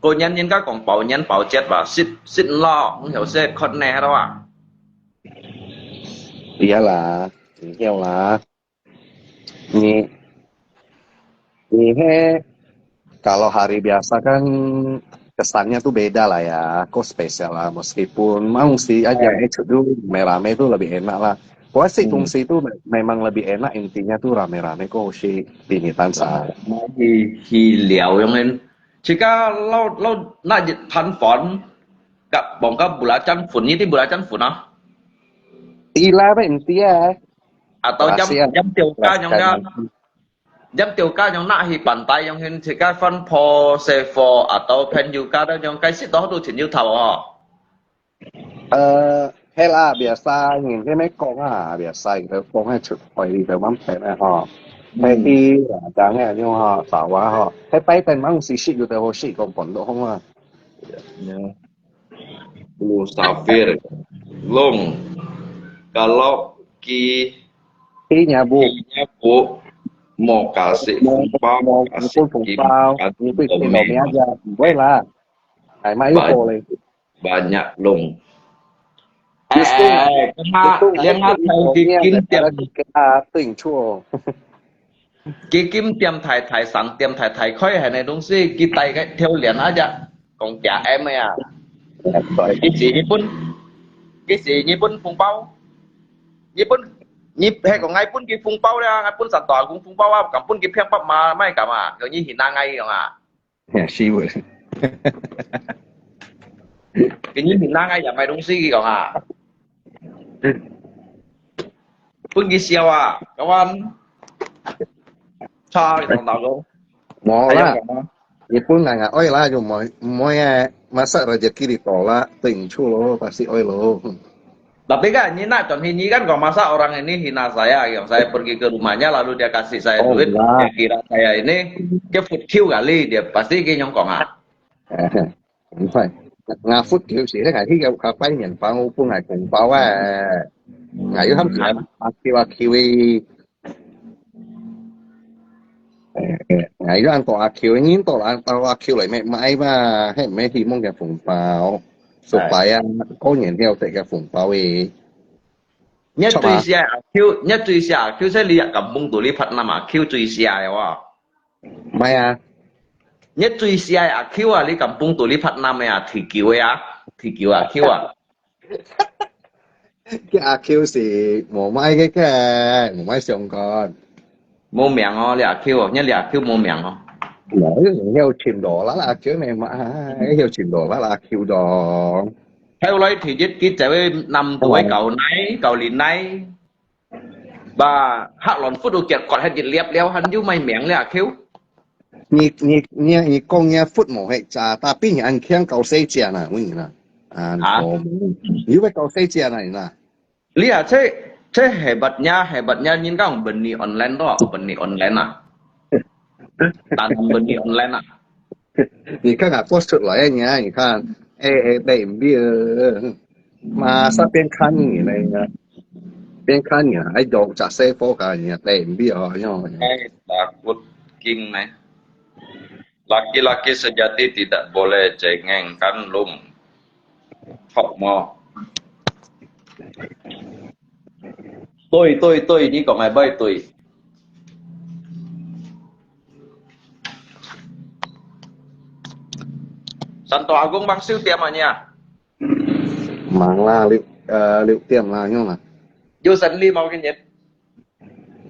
konyang nyen ka kong pau nyen pau jet ba, sit sit lo, hong hiu se kot ne ha lo ah. Iyalah, 你要啦。你你 he kalau hari biasa kan kesannya tu beda lah ya, kok spesial lah. Meskipun 嘛是 aja itu rame-rame tu lebih enak lah. 我食东西 tu memang lebih enak, intinya tu rame-rame kok 食 pinitan sa. Hi hi liao yong en. Jika lo lo na tan phun, ka bong ka bulacan phun ni ti bulacan phun ah. Ila ba inti ah. Atau jam Rahasia. Jam tio ka nyong ka. Jam tio ka nyong na hi pantai yong hin jika fan po se fo atau pen yu ka da nyong kai sit do tu chin yu tau oh. 呃，係啦，biasa人佢乜講啊，biasa佢講係出海佢就蠻平啊吼。係去啊，當然樣吼，早啊吼，係拜登蠻時時有得好食，講講到好啊。 Musafir, long, kalau ki Inya bu, inya bu, mo kasi fungpao, kasi pun fungpao, kasi pun fungpao aja, boleh lah. Ay, mai ko le. Banyak long. Justru Eh, kena, justru liang itu atai ini kikim tiang. Daripada kita tuh incu. 佢金店太太、商店太太開係呢東西，佢帶个條鏈啊只，講幾M个啊。佢是日本，佢是日本紅包，日本，日係講𠊎分佢紅包了，𠊎分三大公紅包啊，敢分佢平白嘛，咪敢啊，用你去拿𠊎用啊。 Ya, siwil. 佢你去拿𠊎也買東西佢講啊。 分佢笑啊，kawan。Cha，你同大哥。無啦，講啊。日本人啊，愛啦就無無誒，masa rezeki ditolak，對唔住咯，pasti愛咯。 Tapi kan，你那種你kan講masa orang ini hina saya，yang saya pergi ke rumahnya lalu dia kasih saya Oh, duit，enggak. Dia kira saya ini，dia food queue kali，dia pasti佢樣講啊。 Ngafut kiu si, ngai hi kau kapai nyen pang pun ngai kung pau eh. Ngai yu ham kiu akiu akiu eh. Ngai yu an to akiu, nyin to an to akiu lai me mai ba, he me hi mong ke fung pau. Supaya ko nyen hiu te ke fung pau eh. 你最少阿Q，你最少阿Q，在你kampung tu lipat nama Q最少个哇。 Mai ah. 你最少阿Q啊，你kampung tu lipat nama啊，第九个啊，第九阿Q啊。 Ke A Q si mo mai ke ke, mo mai siang kon. 冇名哦，你阿Q哦，你阿Q冇名哦。 Mo hiu chin do la la Q me ma, hiu chin do la la Q do. 後來第一佢就會南都个舊奶，舊年奶。Ba，黑狼窟度結割係一粒了，還有咩名咧阿Q？ 你你你你講你food無係炸，tapi你安強搞細隻啊，問你啦。啊，啊你會搞細隻啊，你啦。 你啊，這這hebatnya，hebatnya，你講beli online都，beli online啊？單單beli online啊？ 你看啊，post出來啊，你看，你看，哎哎，對唔對？馬上變看你了呀，變看你了，還有隻細貨噶，你啊，對唔對哦？喲，哎，takut king呢。Laki-laki sejati tidak boleh cengeng kan lum. Hok mo. 對對對，你講个乜對。山東阿公吂收店啊你啊？ 忙啦，六呃六點啦，用啦。 有生理冇今日？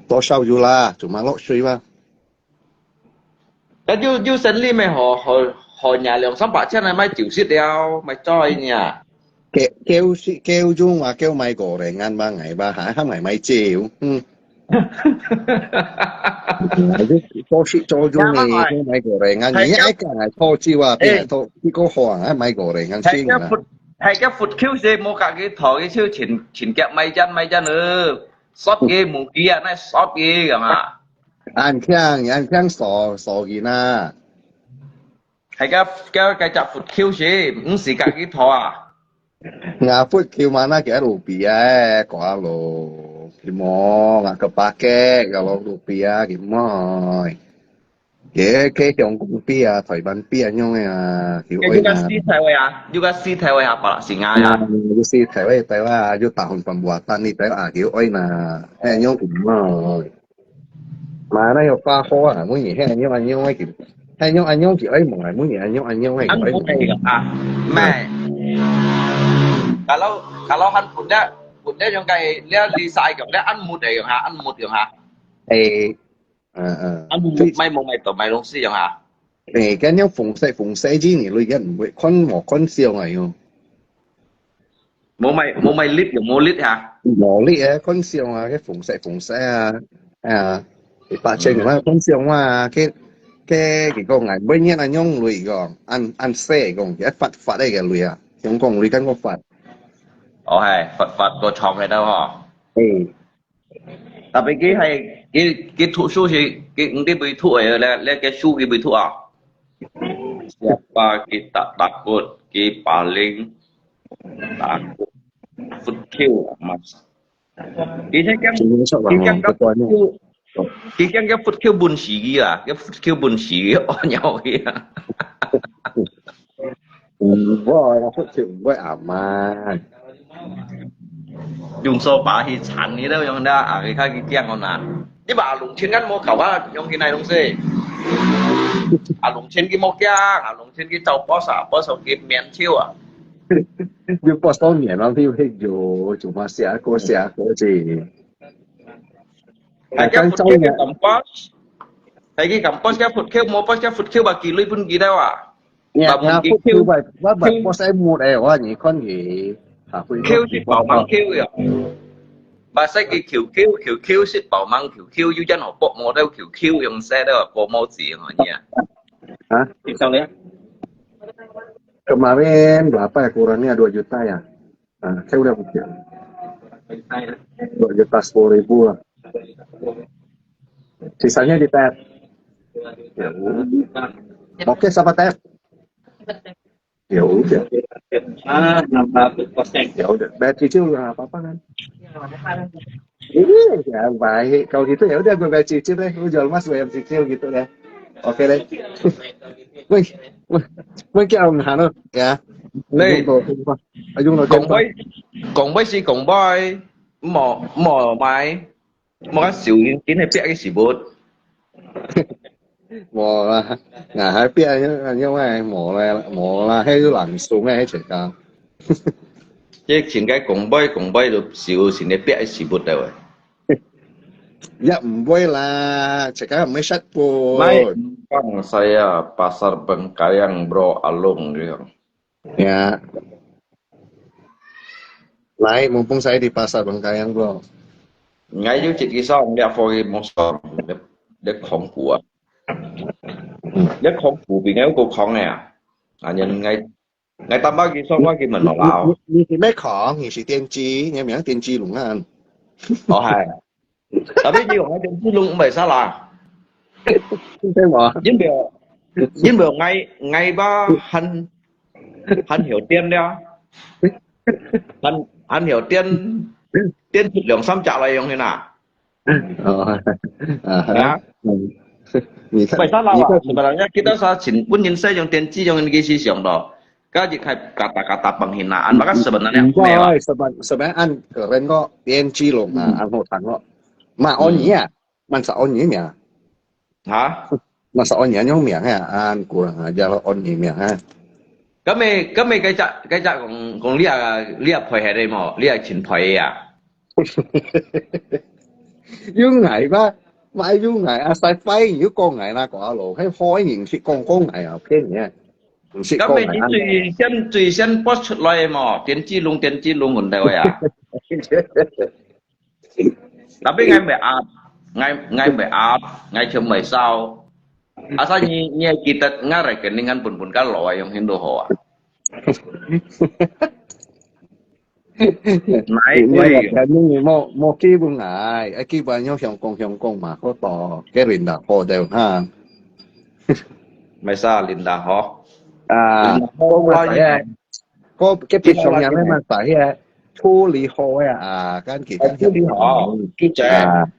多少有啦，做麼落水吧？ 該有有生理咩？好好好，廿兩三百千來買酒食了，買醉呢。Kêu, kêu si, kêu chung mà kêu mày có rẻ ngàn ba ngày ba hả, hả mày mày chịu. Ừ. Tôi sẽ cho chung này, kêu mày có rẻ ngàn, nhớ ai cả ngày thôi chịu à, tiền ngày thôi, chỉ có hoa, hả mày có rẻ ngàn chịu à. Hai cái phút kêu sẽ mua cả cái thỏ cái siêu chín, chín kẹo mày chăn, mày chăn ư. Sót cái mù kia, nãy sót cái, hả? Anh Khang, anh Khang sổ, sổ gì na? Hai cái, cái, cái chặt phút kêu sẽ, không xí cả cái thỏ à? Ngà phút kêu mà na kia rupiah, eh, kua lo. Kì mò, ngà kepake, kalau rupiah, kì mò. Kì, kì Hong Kong pi à, Thái Lan pi à, nhung à, kì Cái oi juga na. Si Thái Lan à? Juga si Thái Lan à, Palak Singa à? Juga si Thái Lan, Thái Lan, juga tahun pembuatan ni, Thái Lan, kì oi na. Eh, nhung kì mò. Mà nó có ba hoa à, mỗi người hay anh nhung anh nhung ấy kì. Hay nhung anh nhung kì ấy mò, mỗi người anh nhung anh nhung ấy kì. Ăn ấy một mò. Này à? Mẹ. Kalau, kalau ăn một đấy, một đấy trong cái, lia đi sai cái đấy ăn một đấy hả? Ăn một hả? Ê, ờ, ờ. Ăn một, mai một mai tổ mai đông si hả? Ê, cái nhung phùng xe, phùng xe chứ nhỉ, lui cái không có con siêu này không? Mô mai, mô mai lít, mô lít hả? Mô lít á, con siêu à, cái phùng xe, phùng xe à. À, cái ba千mà, con siêu mà, cái, cái, cái con ngài, bây nhiêu anh nhung lui con, anh, anh xe con, cái phát, phát cái cái lui à. Nhung con lui cái con phát. Ồ, hay, phát, phát có chọn cái đâu hả? Ừ. Tapi cái hay, cái, cái thuốc số thì, cái, cái bị thuốc ấy, là, là cái số cái bị thuốc à? Siapa kita takut, cái paling takut. Phút kêu à, mà. Cái thế kêu, cái kêu cái phút kêu, cái kêu cái phút kêu buồn xì cái à, cái phút kêu buồn xì cái, ôi nhau cái à. Ủa, nó phút kêu ủa à mà. Dùng số ba thì chán đi đâu, dùng đó, à, cái khác cái kiang con à. Đi bà lùng chiến ngắn mua khẩu á, dùng cái này đúng gì? À, lùng chiến cái mua kiang, à, lùng chiến cái châu bó xả, bó xả cái miễn chiêu à. Dùng bó xả miễn nó thì phải dùng, chúng mà xả cô, xả cô gì. Hai cái phút kêu cái tầm bó. Hai cái tầm bó, cái phút kêu mua bó, cái phút kêu bà kỳ lui phun kỳ đâu à? Nè, bà phun nè, kỳ phút kêu, kêu bà, bà, bà, kêu bó xả mua đây, ủa, nhỉ, con gì? Hả, phun kêu kêu thì bảo mắng kêu à. Bà xài cái kiểu kêu, kiểu kêu xịt bảo mắng kiểu kêu, yu chân họ bộ mô đâu kiểu kêu, dùng xe đâu, bộ mô gì hả nhỉ? Hả? Thì sao đấy? Kemarin berapa ya kurangnya dua juta ya? Ah, saya udah mikir. Dua juta sepuluh ribu lah. Sisanya di tap. Ya udah. Oke, siapa tap? Ya udah. Ah, nambah persen. Ya udah, bayar cicil udah nggak apa-apa kan? Iya, ya baik. Kalau gitu ya udah gue bayar cicil deh. Lu jual emas gue yang cicil gitu deh. Oke deh. Wih, wih, wih, kia ông Hà Nội, ya. Lê. Ayung lo Quảng Bơi, Quảng Bơi si Quảng Bơi, mò, mò mai, mò cái xíu, chính là biết cái gì bút. Mò là, ngà hai biết như, như vậy, mò là, mò là hay là lặng xuống hay chết cả. Chứ chính cái Quảng Bơi, Quảng Bơi được xíu, chính là biết cái gì bút đâu. Ya, mbuai lah, cakap Malaysia pun. Mai, bang saya pasar Bengkayang, bro, alung dia. Ya. Lai, mumpung saya di pasar Bengkayang, bro. Ngai yu cik kisah, dia pergi mosor, dia, dia kongku ah. Dia kongku, bingai ko kong ya. Anyan ngai 𠊎打包佢送過去問我啦。你，你，你毋係講，你係電機，你名電機龍啊。哦，係。Tapi佢講電機龍毋係salah。對無？因為，因為𠊎，𠊎吧，還，還曉電了。還，還曉電，電出兩三隻來用去啦。 哦，啊，啊。你看，Baik salah, 你看，Wak. Sebenarnya kita salah chin. Pun yin saya yang tenci yang ini sih yang do. Kaji kai kata-kata penghinaan. Maka sebenarnya 毋會，sebenarnya，sebenarnya 恁keren kok，天氣咯，啊，恁好聽咯。嘛安妮啊，嘛是安妮名。哈？嘛是安妮，用名啊，恁古人啊，叫安妮名啊。咁咪，咁咪，該隻，該隻講，講你啊，你啊配合你無？你啊真配啊？ 有𠊎吧，嘛有𠊎啊，使壞人又講𠊎那個咯，係好人去講講𠊎啊，騙人。毋識講啊。該你最先最先播出來無？電子龍，電子龍問到呀。Tapi ngai mbe ap, ngai ngai mbe ap, ngai chom mbe sao. Asal ni ni kita ngai rekening kan pun pun kan lo ayong Hindu hoa. Nai, ni wei. Ni mo mo ki bung ai, ai ki bung yo Hong Kong Hong Kong ma ko to, ke rin da ho de ha. Mbe sa rin da ho. Ah, Rin da ho ko ma sa ye. Ko ke pi song yang ma sa ye. Thu li ho ya, ah, kan ki kan thu li ho. Ki je. Ah,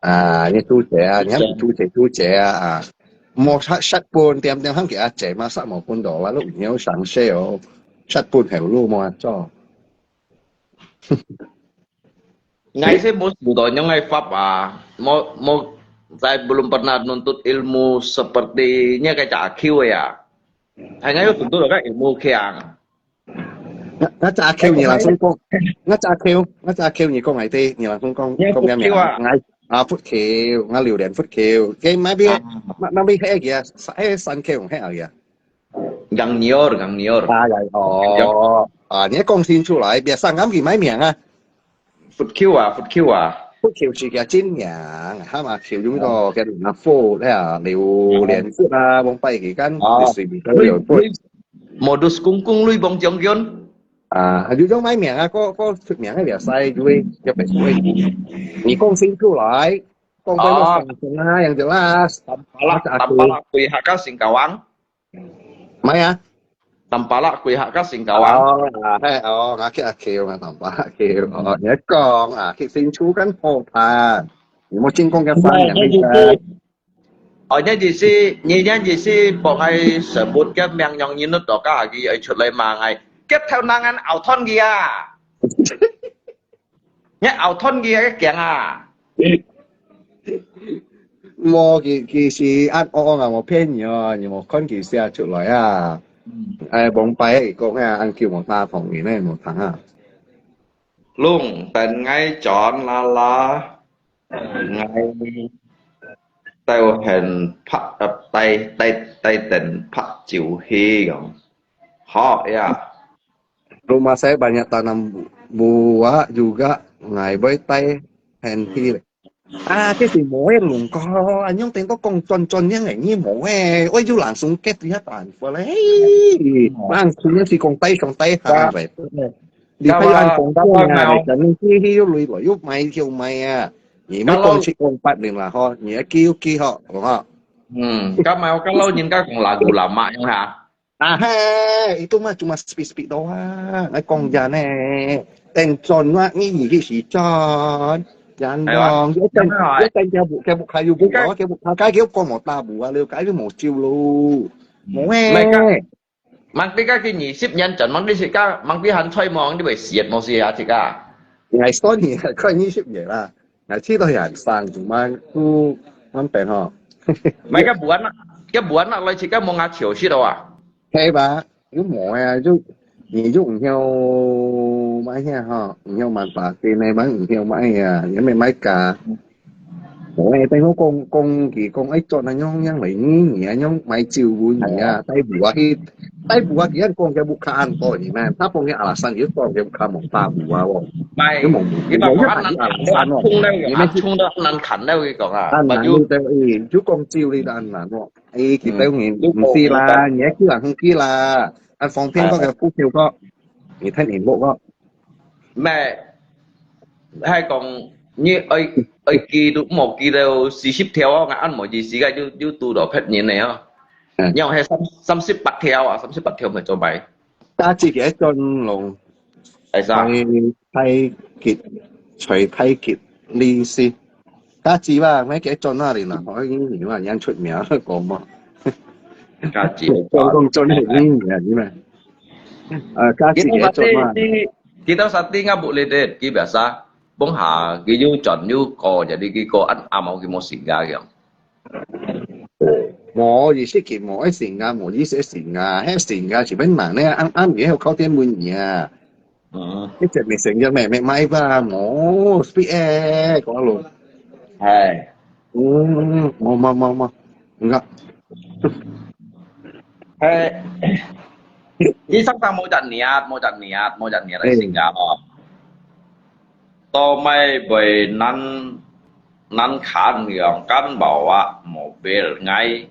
啊，你拄姐啊，你還毋拄姐拄姐啊啊！莫殺殺本，點點喊佢阿姐嘛，殺無本到，我都毋曉上世哦，殺本後路莫做。Ngai sih無受到樣个法啊，無無在 belum pernah nuntut ilmu seperti nya kaya Q ya. Hai ngai tuntut ka ilmu kiang. 我我隻阿 Q，你人想講，我隻阿 Q，我隻阿 Q，你講來聽，你人想講講咩名啊？𠊎啊，佛 Q，我榴蓮佛 Q，佢買邊買買邊迄个啊，迄山 Q 用迄个啊。Gang Nior，Gang Nior。啊呀，哦，啊，你講清楚來，別生啱佢買名啊。 Food Q啊，Food Q啊。Food Q是佢真名，哈嘛，Q用到佢那佛咧，榴蓮佛啊，往擺佢間隨便都有佛。Modus kungkung lui bong jong yun。啊，有種買名啊，个个出名个了，晒就會特別會。你講清楚來，講到上上啊，樣就啦。Tampalak，Tampalak kuih hakka Singkawang。 Mai ah? Tampalak kuih hakka Singkawang. Oh, ah, he, oh, ngakit akil, ngak tampalak akil. Oh, 你講啊，去新出跟後盤，你莫進攻个方向。哦，你意思，你你意思，幫佢sebut个名，讓人都大家佢愛出來罵佢，佢頭那眼拗斷佢啊！ 你拗斷佢个頸啊！無，佢佢是恁惡惡啊，無騙你哦，你無看佢寫出來啊。哎，往擺佢講啊，恁久無打糖，你呢無聽啊？Lung，等𠊎轉啦啦，𠊎兜很怕，呃，帶帶帶等怕就去哦。好呀。 Rumah saya banyak tanam buah juga, ngai boy tai hen hi le. Ah, 其實無个龍哥，恁樣等到講轉轉樣个，你無个，我就langsung get一下辦法咧。嘿，人出面是講帶上帶下个。你還有恁講講啊，人去去又累了，又買又買啊。你莫講七講八零啦吼，你要記又記吼，好不好？嗯，今日我跟老人家講lagu lama樣哈。 啊嘿，itu mah cuma speak-speak doang，愛講人呢。等轉啊，你去時轉，人講，一等一等佢屋佢屋下有無，佢屋下佢講無打無啊，了解佢無招咯，無誒。Mang佢家佢二十年轉，mang佢自家，mang佢還在望，你會死無死啊自家？𠊎算你快二十年啦。 Nah，試到人生，cuma tu mantan ho。Mai ka buan nak, ka buan nak lai cik ka mau ngaco sit awak. Hei ba, you mau ya, you 你就毋曉買遐吼，毋曉買把戲呢，買毋曉買啊，你咪買價。我誒，等我講講佢講，誒，做那樣樣來，你你那樣買酒分你啊，帶步啊去，帶步啊，佢講佢屋下恁多你咩？他講佢阿拉山，佢講佢屋下無大步啊哦。 Mai, 你無，你把我阿難看了，你阿衝了，阿難看了，佢講啊，阿難就，就講酒你都阿難哦。誒，佢兜人毋知啦，你愛叫人去啦，啊，方便嗰個股票個，你聽人屋個。咩？還講你愛愛記都無記到四十條哦，𠊎恁無意思个，就就堵到別人了哦。嗯。你係三三十八條啊，三十八條咪做買。 加自己一轉路，係啥？太太極，在太極呢先。加自吧，咩叫轉那裡啦？可以你嘛，人出名講嘛。加自，講講轉係你啊，你嘛。啊，加自己一轉嘛。Kita sati ngabuk lilit, ki biasa. Bung ha, ki yu chon yu ko, jadi ki ko an amau ki mo singgah yang. 無意思，佢無愛singgah，無意思singgah，係singgah係變慢呢，暗暗夜有靠天問你啊。嗯。一直未成約咩，未買吧，無，speed誒，講路。係。嗯，無無無無，毋該。係，醫生講無隻日，無隻日，無隻日來新加坡。到尾會難難看樣，感冒啊，mobil ngai，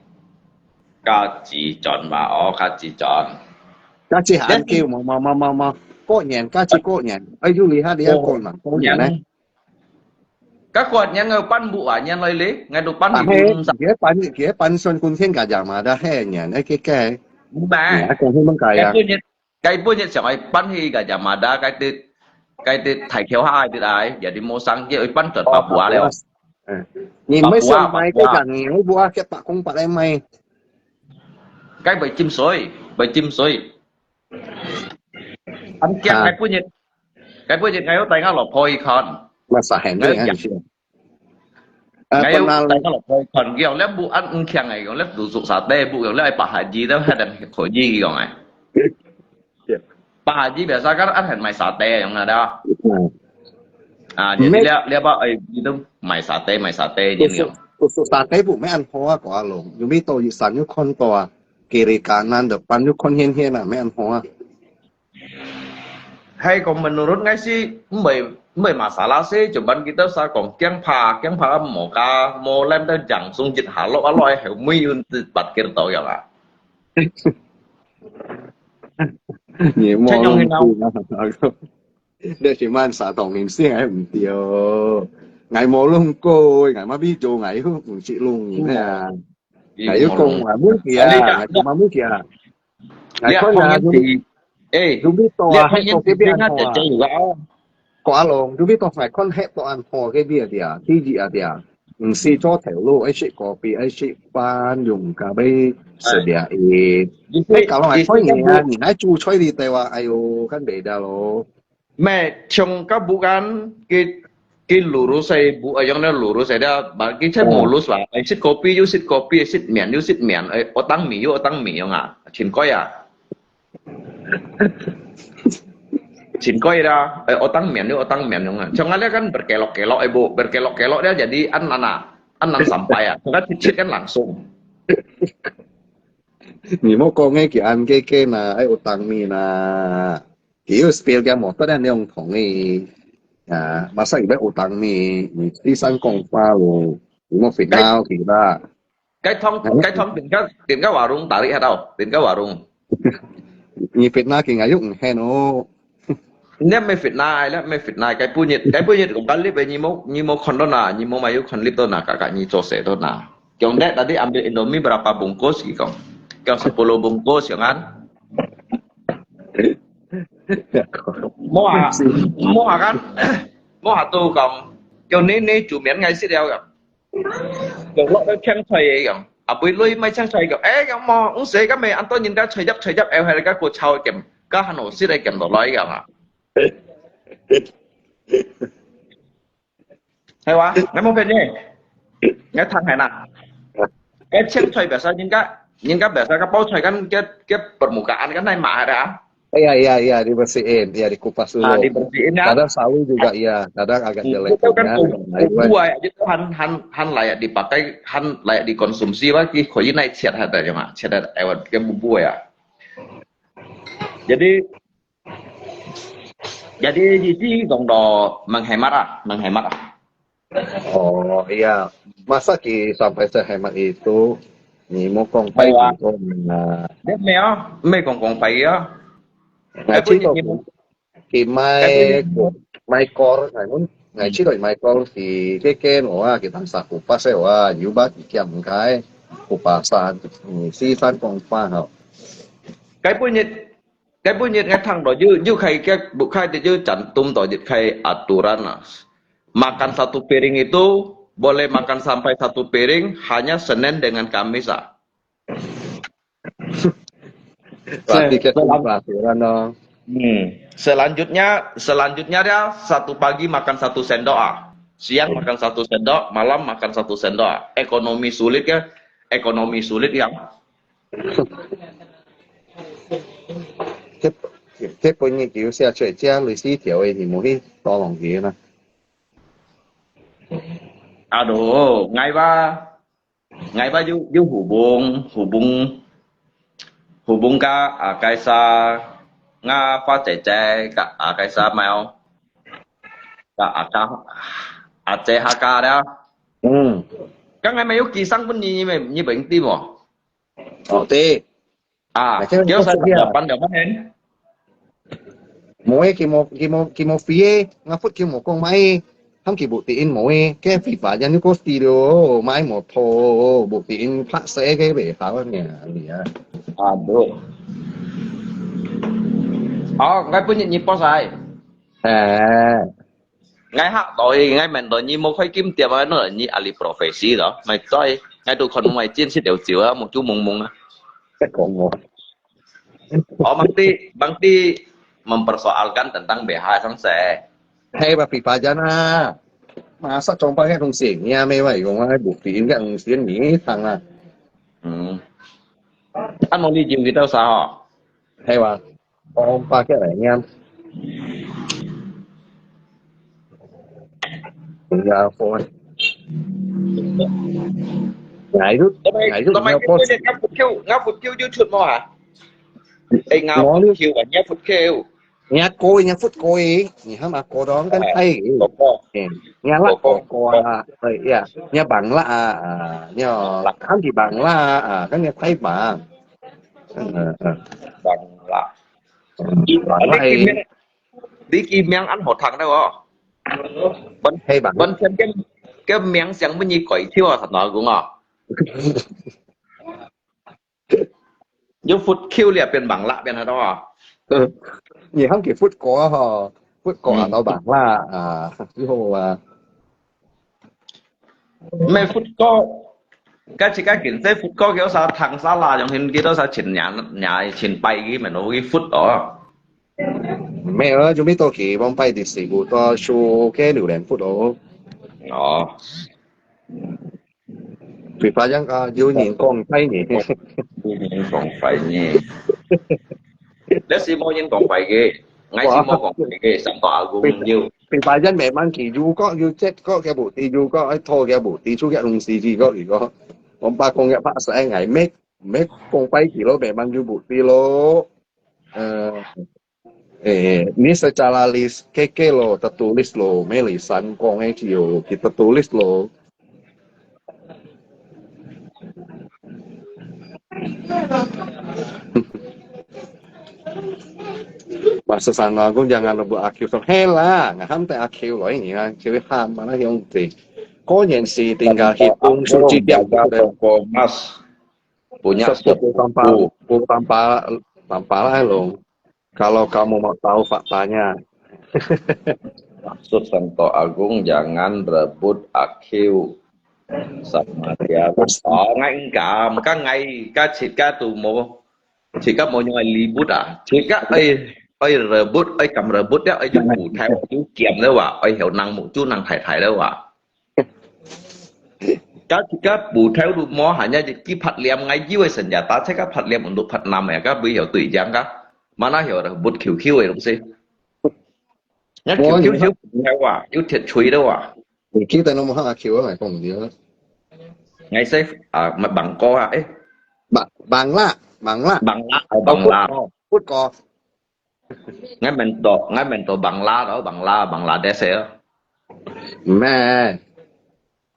加自轉嘛，哦，加自轉。加自還久，無無無無無，過年加自過年，哎，有厲害厲害過年，過年呢？ Ka kuat nyan ngai pan bu a nyan loi le, ngai tu pan 但係，佢搬，佢搬上公天家家嘛，但係年，哎，佢个，Mba. 哎，講什麼个呀？Kai pun nyet, kai pun nyet siang ai pan hi ka jamada kai tit, kai tit thai khiau ha tit ai, jadi mo sang kia ai pan tot Papua leo. 嗯，你們想買這個，你會不會給打工把來賣？Kai bai chim soi, bai chim soi. An kiang kai pun nyet, kai pun nyet ngai tai ngah lo poi kon. Masa hen ngai yang. Ngai tai ngah lo poi kon, yong lem bu an kiang ai, yong lem tu suk sa te bu, yong lem ai pa haji tu hadan khoji yong ai. Pa haji biasa kan an hen mai sate yong ada. Ah, jadi lia lia ba ai itu mai sate, mai sate ni yong. Tu suk sa te bu mai an hoa ko along, yong mi to yi san yong kon to a. Kiri kanan depan yong kon hien hien a, mai an hoa. Hai kong menurut ngai si, mbai, mbai masalah si, cuman kita sa kong kiang pha, kiang pha mo ka, mo lem ta jang sung jit halo alo ai heu mui yun ti bat kir tau ya lah. Ni mo lung ku na. Dia cuman sa tong nim si ngai mti yo. Ngai mo lung ku, ngai ma bi jo ngai hu, msi lung ya. Ngai yu kong ma mu kia, ngai ma mu kia. Ngai kon na, eh, lu mi to a, hai ko ke bian ho a. Ko along, lu mi to ngai kon hai to an ho ke bian dia, ti ji a dia. Msi cho thèo lu, ai sit kopi, ai sit pan, yung ka bai se dia e. Hai ka lo ngai kon ni a, ni ngai chu choi li te wa, ai yo, kan be da lo. 咩，像甲bukan，佢，佢lurus ai bu，啊，用了lurus ai dia，ba，佢才mulus ba，ai sit kopi又sit kopi，ai sit面又sit面，ai otang mi又otang mi用啊，真怪啊。真怪啦，ai otang面又otang面用啊。像啊，你kan berkelok-kelok ai bu，berkelok-kelok dia jadi an nana，an nan sampai啊，佢sit-sit kan langsung。你莫讲个，佢安个个嘛，ai otang mi啦。 佢有 spill 个motor啊，你用同意啊，masa佢要有当你，你第三讲话咯，你莫 fitnah 佢啦。Cái thông, cái thông đến cái, đến cái warung tarik hả tao, đến cái warung. 你 fitnah 佢，𠊎又毋肯哦。你莫 fitnah，你莫 fitnah，cái bunyi, cái bunyi kong kalip, 你莫，你莫看到那，你莫买有看 lip 到那，kakak 你做事到那。Kong dek tadi ambil Indomie berapa bungkus 佢讲，叫 sepuluh bungkus 样啊。 Mua, mua kan, mua tu kong, kêu ni ni chủ miệng ngay xích đeo kong. Kêu lọ đeo chang choi kong. À bui lui mai chang choi kong. Ê kong mo, ung sê ka mê ăn tôi nhìn ka choi jap choi jap eo hai ka cô chao kem, ka hano xích đeo kem đồ loi kong à. Hay wa, ngai mong phen ni. Ngai thang hai na. Cái chén xoay biasa, nhìn cái, nhìn cái biasa cái bao xoay kan, cái, cái permukaan kan naik mah ada. Iya, iya, iya, dibersihin, iya, dikupas dulu. Ah, dibersihin ya. Kadang sawi juga, iya, kadang agak jelek. Itu kan bumbu ya, itu han, han, han layak dipakai, han layak dikonsumsi, wah, ki koi naik ciat ada ya, mak, ciat ada, eh, cái bumbu ya. Jadi, jadi, jadi, dong do menghemat ah, menghemat ah. Oh, iya. Masa ki sampai sehemat itu? Ni mo kong pai ki ko na. Dia me ah, me kong kong pai ya. Ngai ci to ki mai, mai kor, ngai mun, ngai ci to mai kor si ke ke no ah, ki tang sa kupas e wa, yu ba ki kiam kai, kupasan, si san kong pa ha. Cái bunyi Cái bunyi ngai thang đó, you, you khai cái bu khai thì you chắn tum đó, you khai aturan lah. Makan satu piring itu boleh makan sampai satu piring hanya Senin dengan Kamis ah. Berarti kita peraturan dong. Hmm. Selanjutnya, selanjutnya dia satu pagi makan satu sendok ah. Siang makan satu sendok, malam makan satu sendok ah. Ekonomi sulit ya, ekonomi sulit yang 這，這本日佢寫出來，這類似條个，你無去多浪佢啦。Aduh, ngai ba, ngai ba you, you hubung, hubung, Hubung ka, ah, kaisa nga fa cece ka, ah, kaisa mau. Ka, ah, ka, ah, ce ha ka da. Hmm. Ka ngai mai yu ki sang pun ni, ni, ni beng ti mo. Oh, ti. Ah, kêu sa da pan da pan hen. Mo e, ki mo, ki mo, ki mo fi e, nga fut ki mo kong mai. Ham ki bu ti in mo e, ke fi fa yan yu ko sti lo, mai mo tho, bu ti in pha se ke be ha wa nia, nia. Aduh. Oh, ngai pun ni, ni po sai. Eh. Ngai hak toi, ngai men toi, ni mo khoi kim tiap ai no, ni ahli profesi to. Mai toi, ngai tu kon mai cin si deu ciu ah, mo cu mung mung ah. Kong mo. Oh, bang ti, bang ti mempersoalkan tentang B H sang se. Hei, ba pi pa jan ah. Masa cong pa ke tong sing, ni ame ba yong ai bu pi in ke tong sing ni tang ah. Hmm. An mo li jiu ki tau sa ho. Hei ba. Cong pa ke lai niam. Nga fo. Ngai tu, ngai tu, ngai fo. Nga fut kiu, nga fut kiu YouTube mo ha. Eh, nga fut kiu, nga fut kiu. Nga koi, nga fut koi. Ni ham a ko dong kan thai. Koko. Nga la koko ah. Eh, ya. Nga bang la ah. Nga kan di bang la ah. Kan nga thai bang. Bang la. Bang la. Di ki miang an ho thang da wo. Bon, bon thiam ke, ke miang siang pun ni koi thiu ah, sa na kung ah. Yo fut kiu lia pian bang la pian ha to ah. Ni ham ki fut ko ah ho. Fut ko ah to bang la ah. Yo ah. Mai fut ko. Ka chi ka kin se fut ko ke sa thang sa la yong hin ki to sa chin nia, nia chin pai ki men lo ki fut oh. 没有啊，就没多给，往摆的食物多，收给榴莲不多。哦。对吧？样啊，有人讲坏你。有人讲坏你。那是没人讲坏个，我是没讲坏个，上到阿公有。对吧？人慢慢去，如果有这个个问题，如果爱拖个问题，出个东西，如果如果，我把工业化是爱爱咩？ Meh kong pai kilo memang ju bukti lo. Eh, eh, ni secara lis-, keke lo, tertulis lo, meh lisan kong eh cio, ki tertulis lo. Masa sana kong jangan rebut akhiu sama. Hei lah, ngaham te akhiu lo ini lah, cewek ham mana yang te. Kau yang si tinggal hitung suci tiap bulan. Mas. Punya sepuluh tanpa, sepuluh. Sepuluh tanpa, tanpa lah lo. Kalau kamu mau tahu faktanya. Maksud Santo Agung jangan rebut akhiu sama dia. Oh, ngai engkam, ka ngai, ka chit ka tu mo, chit ka mo nyong ai libut ah. Chit ka ai, ai rebut, ai kam rebut ya, ai ju bu thai, ju kiam le wa, ai hiu nang mu, ju nang thai thai le wa. Ka, ka bu thai lu mo hanya ji ki phat liam ngai ji wei senjata, che ka phat liam untuk phat nam ya, ka bui hiu tui jang ka. Mana hiu rebut khiu khiu wei lung si. Nya khiu khiu khiu, ngai wa, yu thiat chui de wa. Ni ki ta no mo ha khiu ngai kong dia. Ngai se, ah, ma bang ko ha, eh. Ba-, bang la, bang la. Bang la, oh, bang la. Put ko. Ngai men to, ngai men to bang la to, bang la, Bangladesh eh. Meh.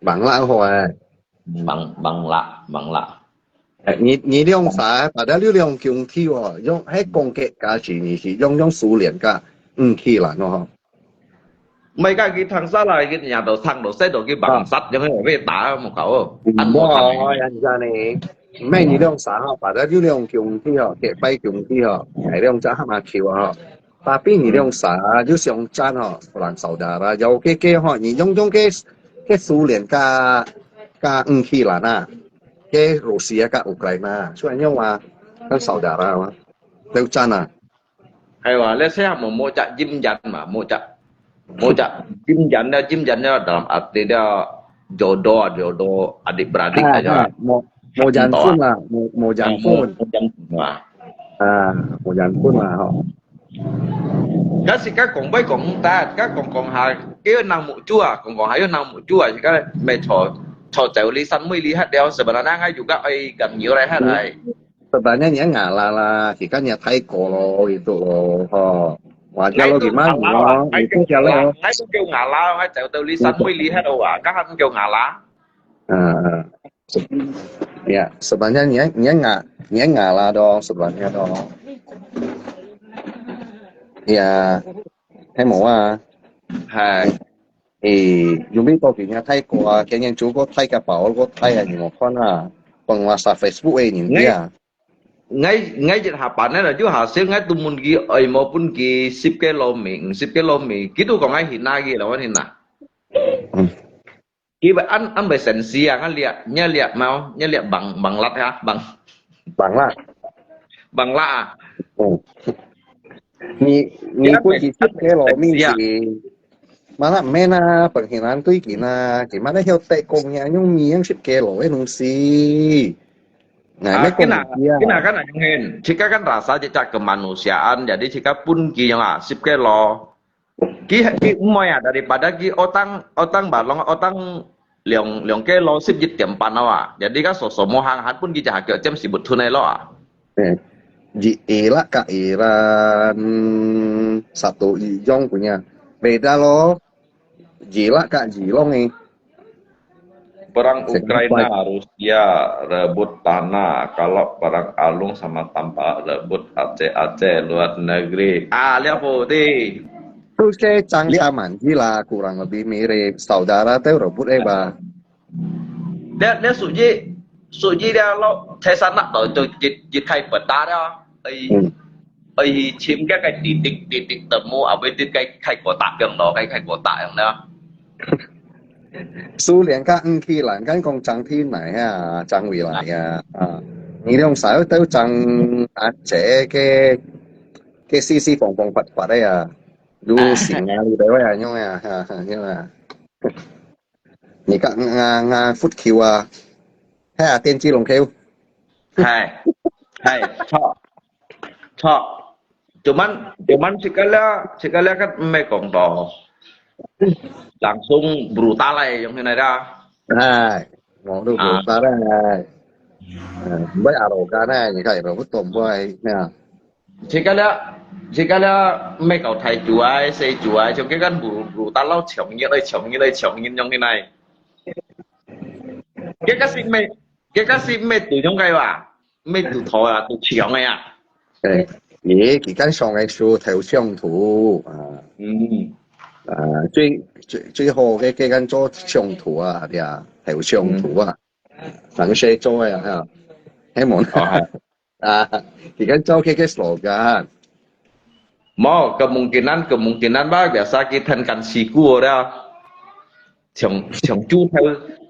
Bang la ho eh. Bang, bang la, bang la. Eh, ni, ni liang sa, pada liu liang kiung ti wo, yong, hai kong ke ka si ni si, yong yong su lian ka, mm, ki la no. Mai ka ki thang sa la ki nya to thang to, sai to ki bang sat, yong hai wei ta mo ka o. An mo thang. Mo, yan sa ni. Mai ni liang sa ha, pada liu liang kiung ti ho, ke pai kiung ti ho, ngai liang sa ha ma kiu ho. Tapi你用啥就想战吼，orang saudara，有个个吼，你用用个个苏联甲甲乌克兰啊，个Rusia甲Ukraina，所以用啊，跟saudara嘛，都战啊。Hay wa, let's say mo mo cak jim jan ma, mo cak mo cak jim jan dia, jim jan dia dalam arti dia jodoh, jodoh adik beradik aja. Mo mo jan pun lah, mo mo jan pun. Mo jan pun lah. 啊，無人管啊，吼。該時該講話講得，該講講下，叫人目珠啊，講講下，有人目珠啊，該咩坐坐走哩，三妹哩，黑了，sebenarnya，該又該愛咁樣來，黑來。Sebenarnya你也ngalah lah, kita ni Thai ko lo, itu lo, ho. Wajar lo gimana lo, itu aja lo. Ngai tu kêu ngalah, ngai tu kêu ngalah, ngai jauh tu lisan mui lihat lo ah, kan han kêu ngalah. Ah, ah. Ya, sebenarnya ni, ni nga, ni ngalah dong, sebenarnya dong. Ya, hai mau ah. Hai. 誒，有味道佢个泰國啊，佢个煮个泰个包个泰啊，你有看啊？放啊，上Facebook个人啊。 Ngai, ngai jet hapan na, ju hasil ngai tu mun ki, oi, mo pun ki sip ke lo mi, sip ke lo mi. Kitu kong ngai hina ki lo hina. Ki ba an, an bai sensi ah, ngai liak, nya liak mau, nya liak bang, bang lat ha, bang. Bang lat. Bang lat ah. 你你估计十个罗米是，嘛那免啊，本来人对佢啊，佢嘛那晓得讲呀，用米样十个罗的东西。哎，没讲 kena, kena kan ayong hen. Jika kan rasa jejak kemanusiaan, jadi jika pun ki yang ah, sip ke lo. Ki ki umoi ah daripada ki otang otang balong otang 兩兩 kilo十一點半啊，jadi kan so so mohang han pun kita hakil jam sibut tunai lo ah. Eh, ji ila ka iran satu ijong punya. Beda lo. Jila ka jilong eh. Perang Ukraina Rusia rebut tanah, kalau perang Alung sama Tampak rebut Aceh-Aceh luar negeri. Ah, lihat putih. Terus kayak cang saman gila kurang lebih mirip saudara teh rebut eh bah. 你你屬於屬於了咯，第三粒就就一一開不打了，哎，嗯。哎，尋个个地地地地等無，後尾地个開過打樣咯，開開過打樣了。蘇聯跟烏克蘭，跟講張天來啊，張偉來啊，啊，你兩儕都張阿姐个个四四方方發發的啊，都行啊，你哋會啊，用啊，哈哈，用啊。 你个nga nga food queue啊，係啊，電子龍口。係，係，錯，錯。Cuman，cuman sekali，sekali kan 毋係講到，langsung brutal來用現在啦。係，網路 brutal 來，嗯，毋係arrogant 來，你看有人不懂不愛，那。 Jika le, jika le，美國大主啊，細主啊，像佢kan buru buru，打到搶人來搶人來搶人用起來。佢个係美，佢个係美都用个哇，美都拖啊，都搶个啊。哎，你佢kan上个書頭上圖啊，嗯，啊，最最最好个佢kan做上圖啊，對啊，頭上圖啊，能寫做个啊，係無？啊，佢kan做佢个 slogan。無，kemungkinan，kemungkinan吧，biasa佢天干四股了，搶搶豬頭，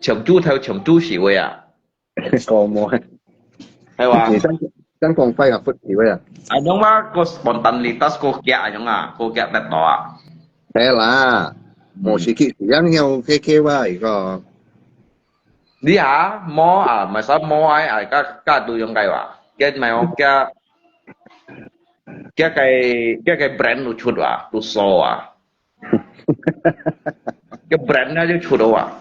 搶豬頭，搶豬屎位啊。講無？係哇？你想想講快啊，不體會啊？啊，用嘛，個 spontanitas，個夾啊，用啊，個夾得到啊。係啦，無時機，樣有个个話，一個。 你啊，無啊，masa無愛，啊，个个都用个哇。佢買哦，佢佢个佢个 brand 都出哇，都收啊。佢 brand 那就出了哇。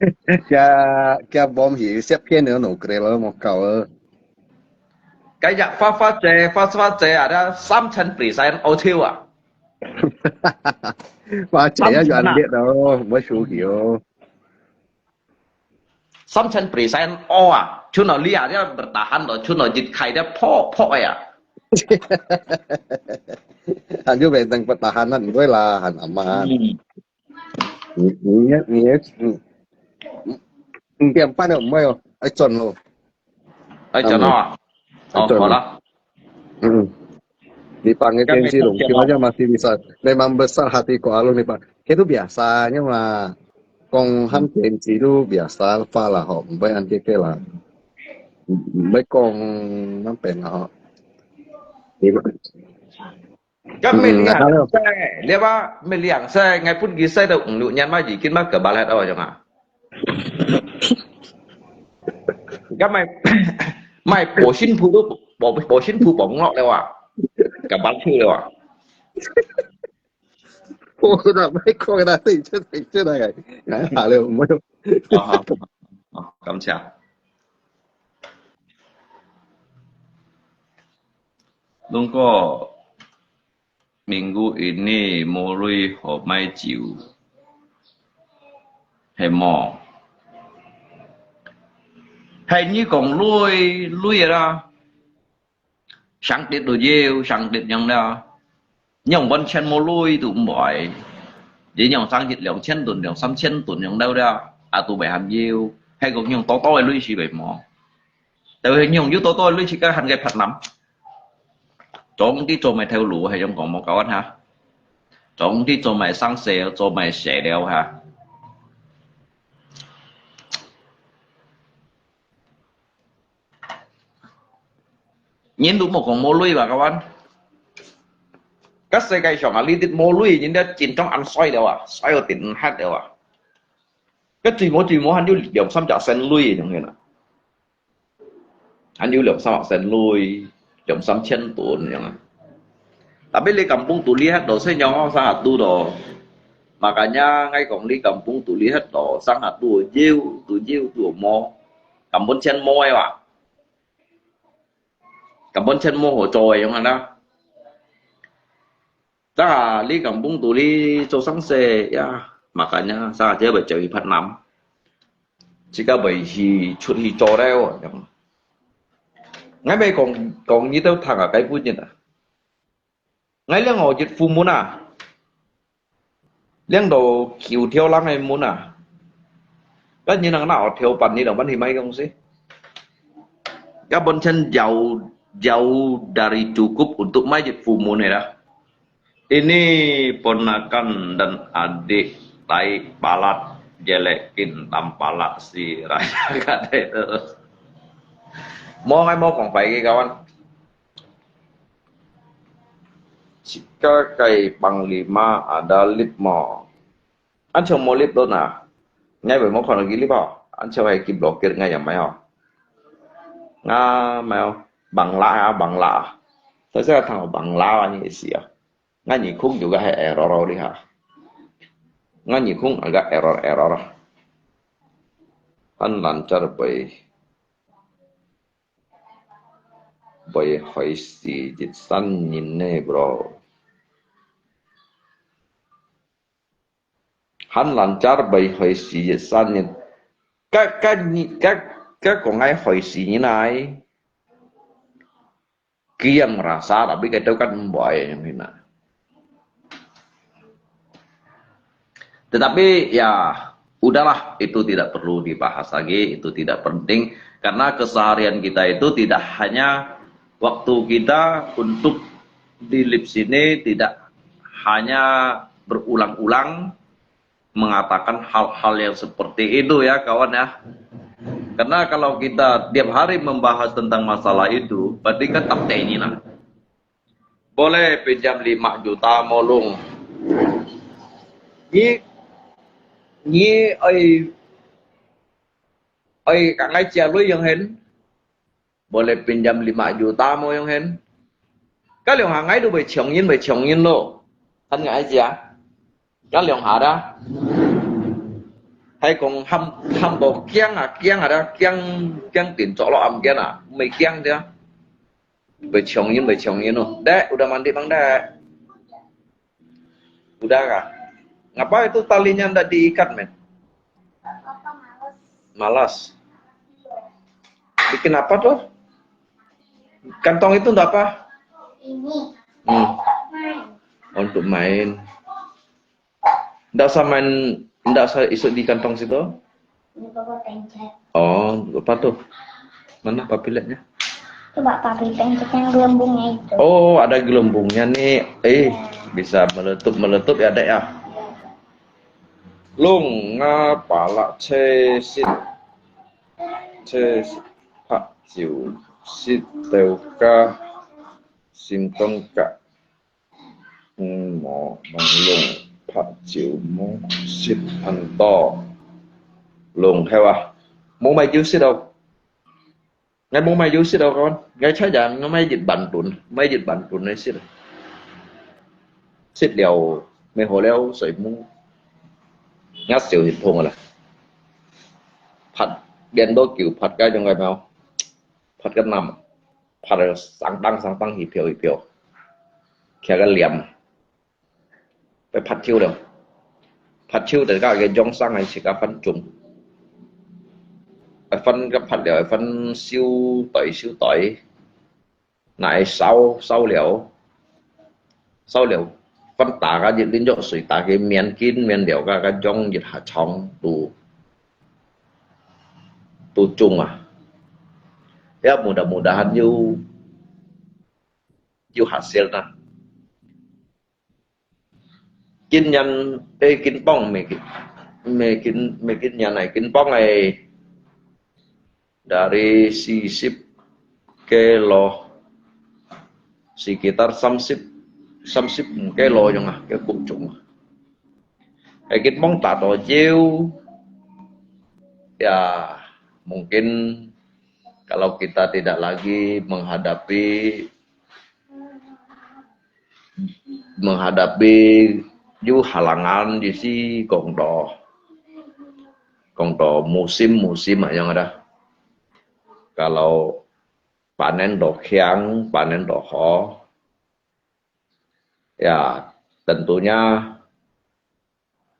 佢佢 bom 去，攝片了，no kre 了，莫搞了。佢只發發姐，發發姐啊，佢三千 percent auto 啊。發姐要遠啲咯，毋好輸佢哦。 三千 percent 哦啊，全部你啊，你要 bertahan 咯，全部一開的破破呀。還有咩能 bertahan 啊？毋會啦，還阿媽。嗯。你你你你，嗯，五點半了，毋會哦，愛轉咯。愛轉咯啊？哦，好了。 嗯，你放个電視弄起來，好像 masih bisa. Memang besar hati ko alun ni pak. Itu biasa nya lah. Kong ham 電視 tu biasa pa lah ho, 毋會恁个个啦。毋毋會講那邊啦吼。你个 該咩兩歲？你話咩兩歲？𠊎分佢細到五六年嘛，已經嘛个巴拉哦，樣啊。該買買保新鋪都保保新鋪保落了啊，个巴拉了啊。我个，買个啦，對，這對這來个，哎，好了，毋會。好好好，感謝。中國 Minggu ini無鐳好買酒，係無？係你講鐳，鐳啦，成日都有，成日樣啦。仰般全無鐳都毋會，你仰生一兩千噸、兩三千噸樣了啦，啊都袂還有，係講仰多多个鐳係袂無？但係仰有多多个鐳係該還个困難。 總之做埋頭路係樣講無搞穩哈。總之做埋生事，做埋事了哈。人都無講無鐳吧，搞穩。該世界上啊，你啲無鐳，人家緊張恁衰了啊，衰到頂黑了啊。該最無最無還有兩三隻仙鐳个東西啦。 還有兩三百仙鐳，兩三千噸樣啊。Tapi你kampung都你核到，先樣生下都到。Makanya𠊎講你kampung都你核到，生下都有，都有，都無。Kampung全無个哇。Kampung全無好做个樣啊啦。 Tah，你kampung都你做生事呀，makanya生下就會走去Việt Nam，自家會去出去做了，樣。𠊎咪講講你兜聽啊，該本人啊，𠊎兩個一戶門啊，兩到九條人个門啊，該你能拿條半日兩半去買東西，該本錢要要 dari cukup untuk買一戶門个啦。 Ini ponakan dan adik tai palat jelekin tampalak si raja kata itu. Mo ngai mo kong pai ke kawan. Sika kai panglima ada lip mo. An chong mo lip lo na. Ngai bai mo kon lagi lip ho. An chong hai ki blokir ngai ya mai ho. Nga mai ho. Bangla ha bangla. Tapi saya tahu bangla ni isi ya. Ngan nyi khung juga hai error ri ha. Ngan nyi khung agak error error. Han lancar bai bai hoi si jit san nyin ne bro. Han lancar bai hoi si jit san nyin. Ka ka nyi ka ka kong ai hoi si nyin ai. Kiam rasa tapi kita kan mbai yang hina. Tetapi ya udahlah, itu tidak perlu dibahas lagi, itu tidak penting karena keseharian kita itu tidak hanya waktu kita untuk di live sini, tidak hanya berulang-ulang mengatakan hal-hal yang seperti itu ya kawan ya. Karena kalau kita tiap hari membahas tentang masalah itu, berarti kan tak ini lah. Boleh pinjam lima juta mo Lung? Ni ni ai ai ka ngai chia lui yang hen. Boleh pinjam lima juta mo yang hen. Ka liang ha ngai tu bai chong yin bai chong yin lo. Kan ngai chia. Ka liang ha da. Hai kong ham ham bo kiang a kiang a da kiang kiang tin cho lo am kiang a mai kiang dia. Bai chong yin bai chong yin lo. Dek udah mandi bang dek. Udah kah? Ngapa itu talinya ndak diikat, men? Malas. Bikin apa tuh? Kantong itu untuk apa? Ini. Hmm. Main. Untuk main. Ndak usah main, ndak usah isuk di kantong situ. Ini papa pencet. Oh, apa tuh? Mana papi lihatnya? Coba papi pencet yang gelembungnya itu. Oh, ada gelembungnya nih. Eh, bisa meletup-meletup ya, Dek ya. Lung nga pala che sit. Che sit. Pak jiu sit teu ka. Sim tong ka. Mo mang lung pha chiu mo sit an to. Lung heo a. Mo mai chiu sit au. Ngai mo mai chiu sit au kon. Ngai chai jang ngai mai jit ban tun. Mai jit ban tun ngai sit. Sit liao mai ho liao soi mu. Ngat siu hit thong la. Phat bian do kiu phat kai jong ngai mau. Phat kat nam. 發到生當生當去飄去飄，徛个念，愛發臭了。發臭，大家个養生个自家分種。愛分个發了，愛分收袋收袋。 拿來燒，燒了，燒了，分打个一淋藥水，打个綿筋綿了个，个用一下長度，都中啊。Ya mudah-mudahan有，有hasil啦。 今年，eh，今晡，毋係今，毋係今，毋係今年來，今晡个，dari四十kilo，sekitar三十，三十五kilo樣啊，个谷種啊。Eh，今晡打到腰，ya，mungkin kalau kita tidak lagi menghadapi menghadapi有halangan，意思講到，講到musim-musim啊，樣个啦。Kalau panen到強，panen到好，ya tentunya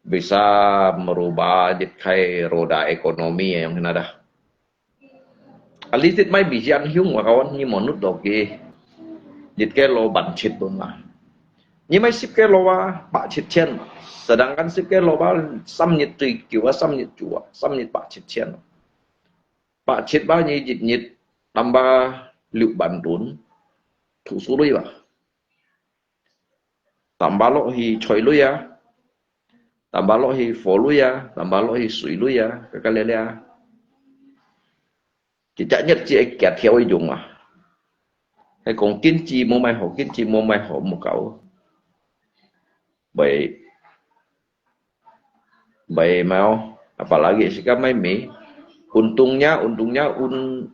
bisa merubah一个roda ekonomi yang ada. Alisit mai bisian hiung wa kawan ni monut doki. Jit kilo ban chit tun lah. Ni mai sip kilo wa ba chit chen. Sedangkan sip kilo wa sam nyit tui kiu wa sam nyit chua, sam nyit ba chit chen. Ba chit ba ni jit nyit tambah liu ban tun. Thu su lui ba. Tambah lo hi choi lui ya. Tambah lo hi fo lui ya, tambah lo hi sui lui ya, kaka lia lia. Chỉ chắc nhất chỉ kiệt theo ý dùng mà. Hay còn kinh chi mua mai hổ, kinh chi mua mai hổ một cậu. Bởi, bởi mà apalagi sekarang mai mi. Untungnya, untungnya un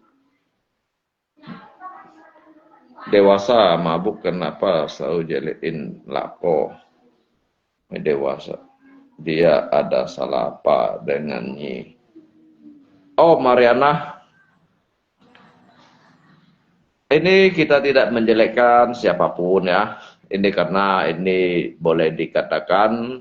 Dewasa mabuk kenapa selalu jelekin lako? Dewasa. Dia ada salah apa dengan Nyi? Oh, Mariana. Ini kita tidak menjelekkan siapapun ya. Ini karena ini boleh dikatakan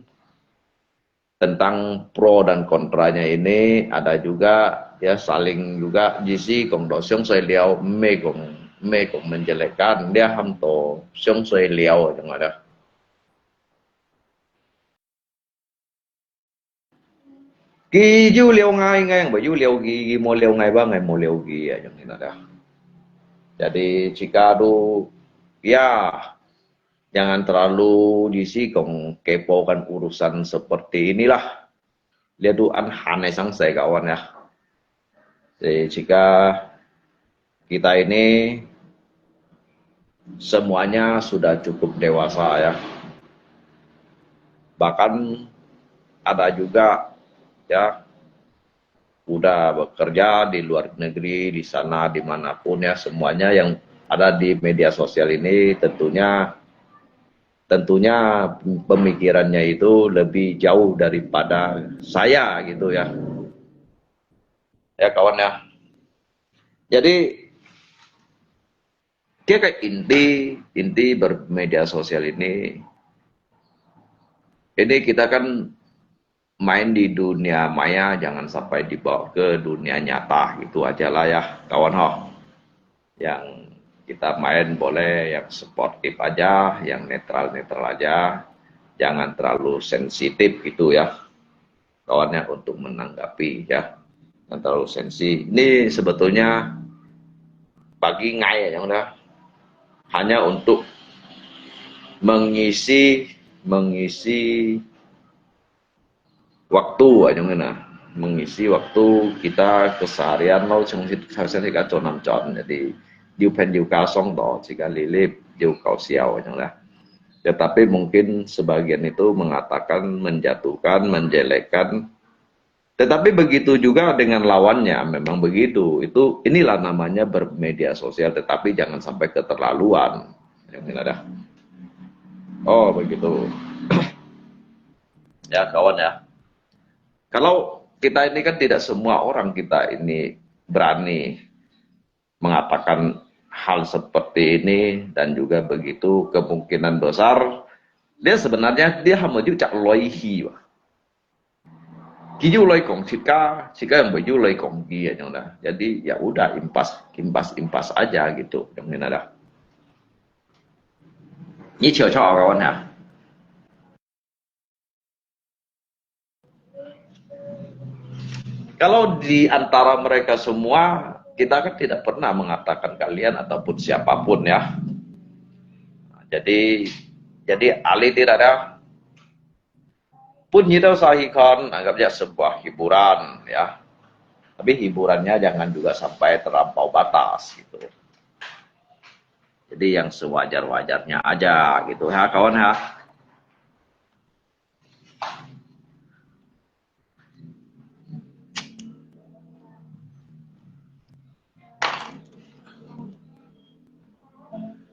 tentang pro dan kontranya ini ada juga ya saling juga jisi kong do siong soi liao me kong me kong menjelekkan dia ham to siong soi liao yang ada. Ki yu liao ngai ngai yang ba yu liao ki ki mo liao ngai ba ngai mo liao ki ya yang ini ada. Jadi jika tu ya Jangan terlalu jisi kong kepokan urusan seperti inilah. Lihat tu an hane sang saya kawan ya. Jadi jika kita ini semuanya sudah cukup dewasa ya. Bahkan ada juga ya udah bekerja di luar negeri, di sana, dimanapun ya, semuanya yang ada di media sosial ini tentunya tentunya pemikirannya itu lebih jauh daripada saya gitu ya. Ya kawan ya. Jadi dia ke inti inti bermedia sosial ini ini kita kan main di dunia maya jangan sampai dibawa ke dunia nyata gitu aja lah ya kawan ho. Yang kita main boleh yang sportif aja, yang netral-netral aja, jangan terlalu sensitif gitu ya kawannya untuk menanggapi ya. Jangan terlalu sensi. Ini sebetulnya bagi ngai yang udah hanya untuk mengisi mengisi waktu aja ngena mengisi waktu kita keseharian lo sing sit sing sit ka chon nam chon jadi diu pen diu ka song do jika lilip diu kau siau aja lah. Tetapi mungkin sebagian itu mengatakan menjatuhkan menjelekkan. Tetapi begitu juga dengan lawannya memang begitu. Itu inilah namanya bermedia sosial tetapi jangan sampai keterlaluan. Yang ini ada. Oh begitu. Ya kawan ya. Kalau kita ini kan tidak semua orang kita ini berani mengatakan hal seperti ini dan juga begitu kemungkinan besar dia sebenarnya dia hamba juga cak loi hi bah. Kiyu loi kong cika, cika yang beyu loi kong ki yang dah. Jadi ya udah impas, impas, impas aja gitu yang ini dah. Ini cocok kawan ya. Kalau di antara mereka semua, kita kan tidak pernah mengatakan kalian ataupun siapapun ya. Jadi, jadi ahli tidak ada. Pun kita usahakan anggapnya sebuah hiburan ya. Tapi hiburannya jangan juga sampai terlampau batas gitu. Jadi yang sewajar-wajarnya aja gitu ya kawan ya.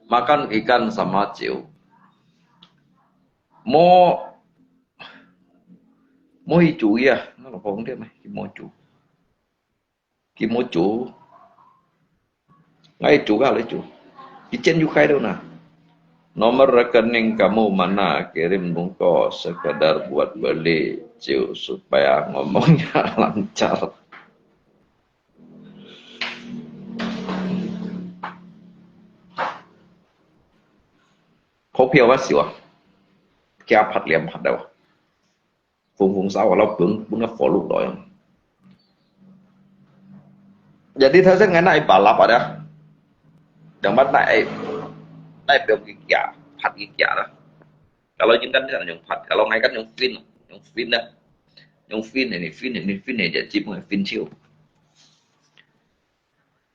Makan ikan sama 酒. Mo, mo hi 酒 ya, nalo kong dia mah, mo 酒. 佢無做，𠊎做个你做，佢真有開到哪。Nomor rekening kamu mana, kirim lungko sekadar buat beli 酒 supaya ngomongnya lancar. 好票啊，少啊，加拍兩拍了。 風風沙我老本本个火爐來。Jadi頭先𠊎拿一把lapar啊，兩把拿一拿一表佢夾，拍佢夾啦。Kalau jin kan kan 用拍，kalau𠊎kan 用 fin，用 fin 啊，用 fin ini fin ini fin ini jadi pun fin 手。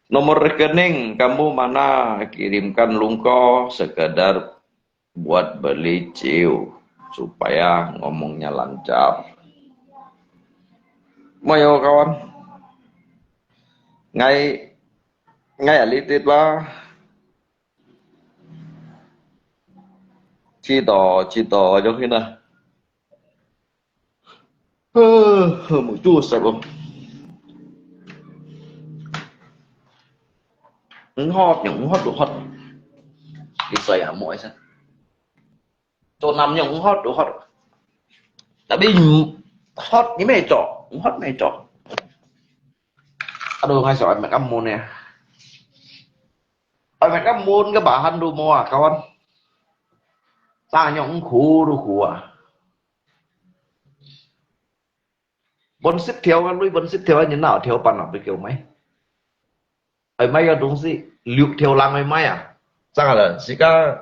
Nomor rekening kamu mana, kirimkan lungko sekadar buat beli 酒 supaya ngomongnya lancar. Mayo kawan, ngai ngai alitit ba. Cito cito jong hina. Huh, mùi chua sặc ôh. Ung hót, ung hót, ung hót. Đi xoay à, muội sao? Cho năm nhưng ung hót, ung hót. Tapi hót như mày cho, ung hót mày cho. Aduh, ngay sao mày cắm môn nè. Ôi, mày cắm môn cái bà hăn đu mô à, kawan. Ta nhưng ung khủ, đu khủ à. Bôn sít thiêu, lui bôn sít thiêu, như nào thiêu pan nọ, bị kiểu mày. Ôi, mày có đúng gì, liu thiêu lăng ôi mày à. Sang là, sika,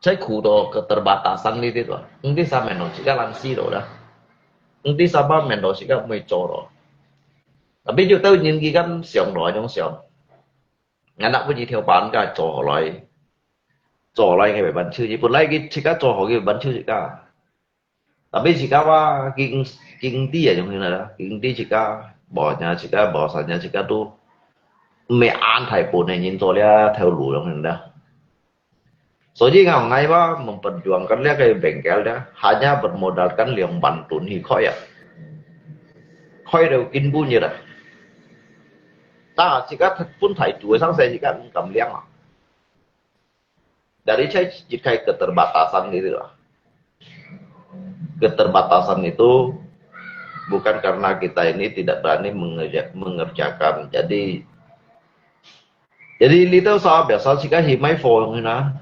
chay khu đó keterbatasan đi đi đó. Ngi sa men đó, sika lăng si đó dah. Ngi sa ba men đó, sika mui cho đó. Tapi juga tahu nyin ki kan siang đó, yang siang. Ngăn nắp với thiêu pan ka cho họ lại. Cho họ lại ngay bản chữ gì, bôn lai ki sika cho họ cái bản chữ gì ka. Tapi sika wa king king ti ya jong hina da, king ti sika, bo nya sika, bo sa nya sika tu, me an thai pun ne nyin to lia theo lu jong hina da. So ji ngau ngai wa memperjuangkan lia kai bengkel da, hanya bermodalkan liang bantun hi khoi ya. Khoi deu kin bu nyi da. Ta sika pun thai tu sang sai sika kam liang ah. Dari chay, chay keterbatasan itu lah. Keterbatasan itu bukan karena kita ini tidak berani mengerja-, mengerjakan. Jadi, jadi little sa biasa sika himai phone na.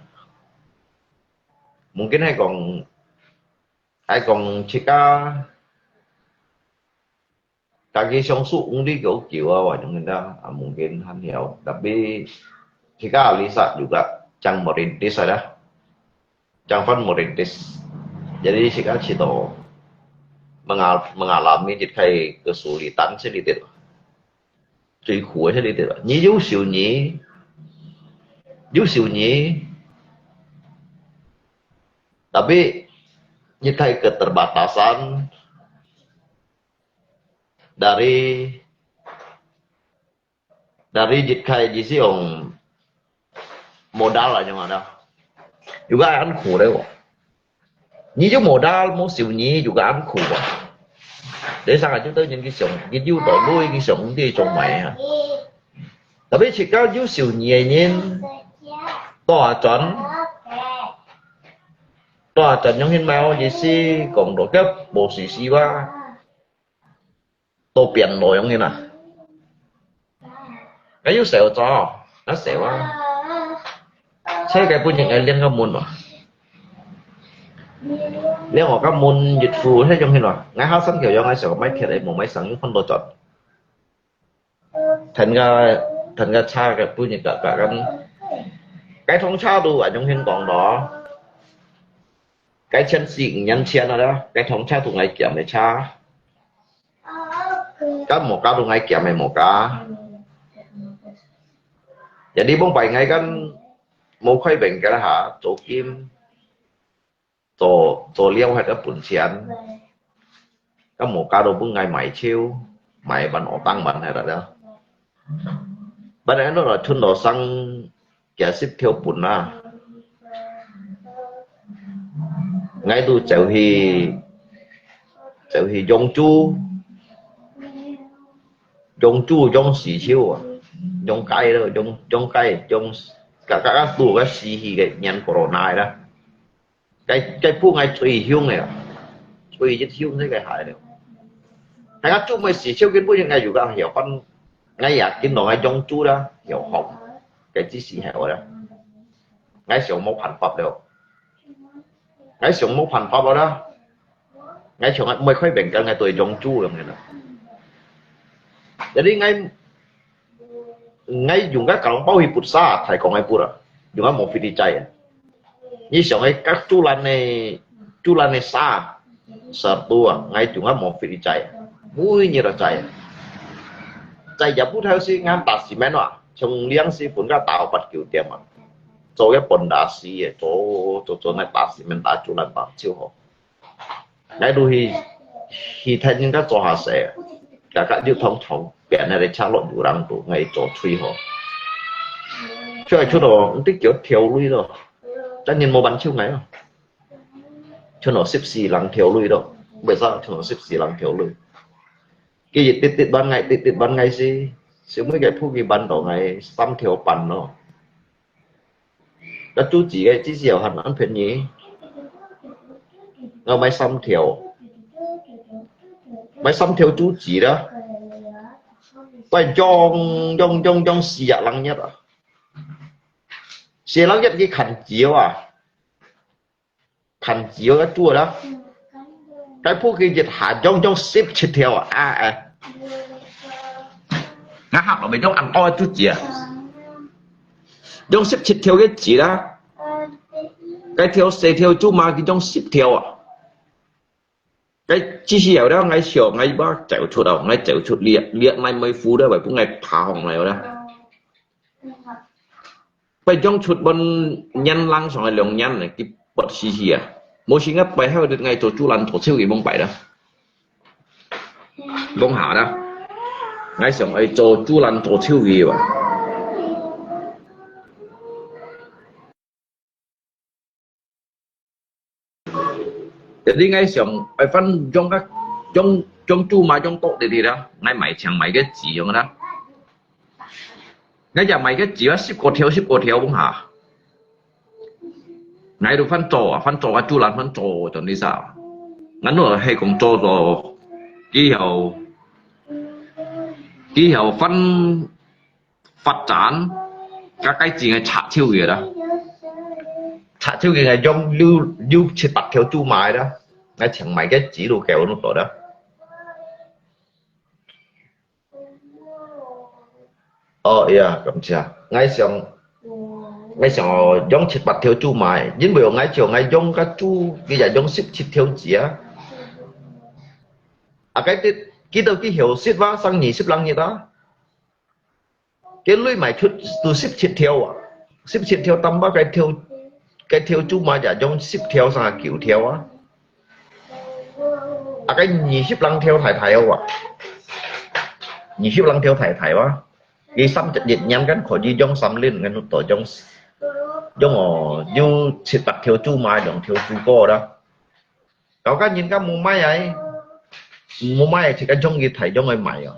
Mungkin hai kong, hai kong sika kaki siang su ung di kau kiu ah, wah, yang indah, ah, mungkin han hiau. Tapi sika Alisa juga cang merintis ada. Cang fan merintis. Jadi sika cito mengal-, mengalami jit kai kesulitan sedikit. Cui kue sedikit. Ni yu siu ni. Yu siu ni. Tapi jit kai keterbatasan dari, dari jit kai ji siong modal aja ada. Juga an khổ đấy. Ni ju modal mu siu ni juga an khổ. Để sang aja tu nyin ki siong, ki ju to lui ki siong di trong mai ha. Tapi sika yu siu ni nyin 倒轉，倒轉樣形無意思，講到个無意思哇，到變咯樣形啊。𠊎有笑咗，𠊎笑啊。所以該本日𠊎練个門啊，練我个門一副，係樣形啊。𠊎下身條樣，𠊎想買鐵个，無買生意，看到轉。 聽个，聽个差个，本人个，个，个，該趟車都恁樣形講咯。該錢係五年前了啦，該趟車都𠊎撿个車。該無價都𠊎撿个無價。也你望擺𠊎間無開平个啦哈，租金。 做，做了還个本錢，該無價都分𠊎買樹，買萬五當萬係啦了。Bạn ấy nó là thun đó sang kia ship theo bún à. Ngay tu chèo hi, chèo hi dòng chu, dòng chu, dòng xì chiu à, dòng cái đó, dòng, dòng cái, dòng, cả, cả, cả tu cái xì hi cái nhãn corona đó. Cái, cái phu ngay tùy hiung này, tùy giết hiung thế cái hại này. Hay ngắt chú mới xì siêu kiến bút ngay dù đang hiểu con, ngay à, kiến nó ngay dòng chú đó, hiểu hỏng. Cái chỉ xì hẻo đó. Ngay sống mốc phản pháp đâu. Ngay sống mốc phản pháp đó. Ngay sống ngay mới khói bệnh cái ngay tùy dòng chú rồi này đó. Jadi ngay 𠊎用个Kalong包去put沙，太講个put啊，用个無fit去摘啊。你想个，个豬欄个，豬欄个沙，十度啊，𠊎用个無fit去摘啊，每日都摘啊。摘也毋透時，𠊎打cement啊，從零時分到到八九點啊，做个半打時个，做做做，那打cement打豬欄打就好。 𠊎都去，去聽人家做下事，大家就通通變下來，車落有人都，𠊎做最好。出來出到，毋知幾多條鐳咯，真正無辦手藝咯。出到十四零條鐳咯，為啥出到十四零條鐳？佢一滴滴還𠊎，滴滴還𠊎時，小妹个鋪佢還到𠊎三條半咯。 該豬子个至少還恁便宜。𠊎買三條，買三條豬子啦。𠊎用，用，用，用四十零日啊。四十零日去看子啊。看子个豬啦。該鋪佢一下用，用十七條啊，啊，啊。 𠊎學落尾用恁多个豬子啊，用十七條个子啦，該條細條豬嫲佢用十條啊。該至少了，𠊎想，𠊎把走出啊，𠊎走出列，列內尾褲了，會分𠊎爬上來了。 拜將出門年零上个兩年呢，佢發死死啊！無成个拜後日，𠊎做豬欄做手藝望拜啦，望下啦。𠊎想愛做豬欄做手藝吧。Jadi𠊎想，愛反用个，用，用豬嫲用多滴滴啦，𠊎買，淨買个子用啦。𠊎淨買个子啊，十過條，十過條下。𠊎都反做啊，反做啊，豬欄反做，做呢啥？𠊎都係講做做，以後，以後反 發展，該該真个插手个啦。插手个用六，六七八條豬嫲啦，𠊎淨買个子都夠恁多啦。哦，呀，感謝。𠊎想，𠊎想哦，用七八條豬嫲，因為𠊎想𠊎用个豬，佢也用十七條子啊。啊，該啲，佢都幾後生哇，生二十零日啊。 該鐳賣出都十七條啊，十七條，tambah該條，該條豬嫲也用十條，成九條啊。啊，該二十零條大大个啊，二十零條大大啊，佢三十一年間可以用三輪，𠊎都用，用哦，有七八條豬嫲，兩條水果啦。 搞到人家無賣啊，無賣，自家種个大種个賣哦。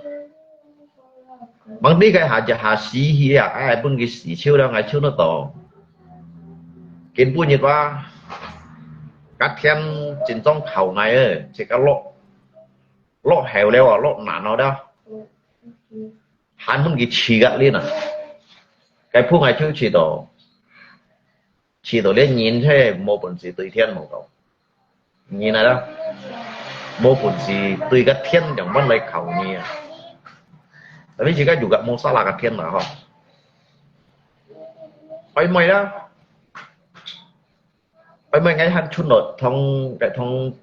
Mangdi該下就下死去啊，哎，分佢死臭了，𠊎臭得到。今晡日哇，該天真正靠𠊎欸，自家落，落後了啊，落難了啦。還分佢試个哩啊。該鋪𠊎就試到，試到連人係無本事對天無到。人來啦，無本事對个天仰般來靠你啊。Tapi自家有个無沙拉个天啦吼。愛買啦，愛買𠊎還存落通，該通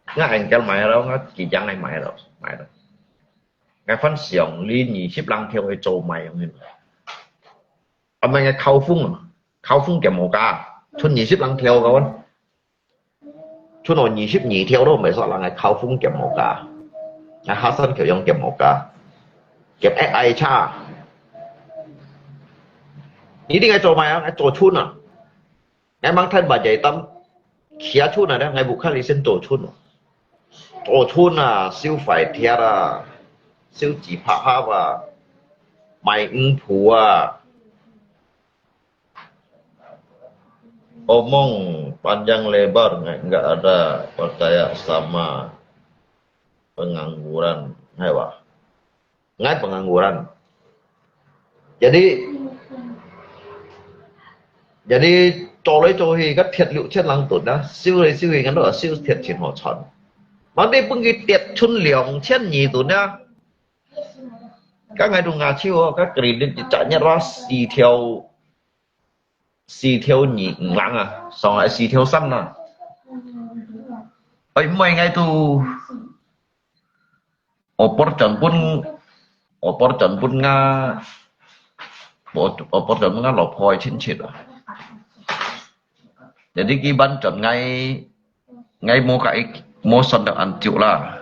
，𠊎Angel買咯，𠊎幾張𠊎買咯，買咯。𠊎還想你二十零條去做買用去。啊，買𠊎口紅啊，口紅兼無價，存二十零條个。 存到二十二條都毋係煞，𠊎口紅兼無價，𠊎下山口樣兼無價，兼X I差。你定愛做麼个啊？愛做春啊？𠊎吂聽話就係當企春啊，𠊎屋下裡先做春啊。做春啊，燒快鐵啊，燒紙拍盒啊，賣五鋪啊。 Omong panjang lebar nggak ada percaya sama pengangguran. Hai wah. Ngai pengangguran. Jadi, jadi 做來做去，該鐵六千零噸啊，燒來燒去，𠊎都燒鐵真好賺。問題分佢跌出兩千二噸啊，該𠊎都牙手哦，該 credit 一隻月哇，四條 四條二五零啊，上來四條三啦。哎，毋係，𠊎都，opor轉分，opor轉分𠊎，opor，opor轉分𠊎老婆个親戚啊。Jadi佢搬轉𠊎 𠊎無甲佢，無算到恁少啦。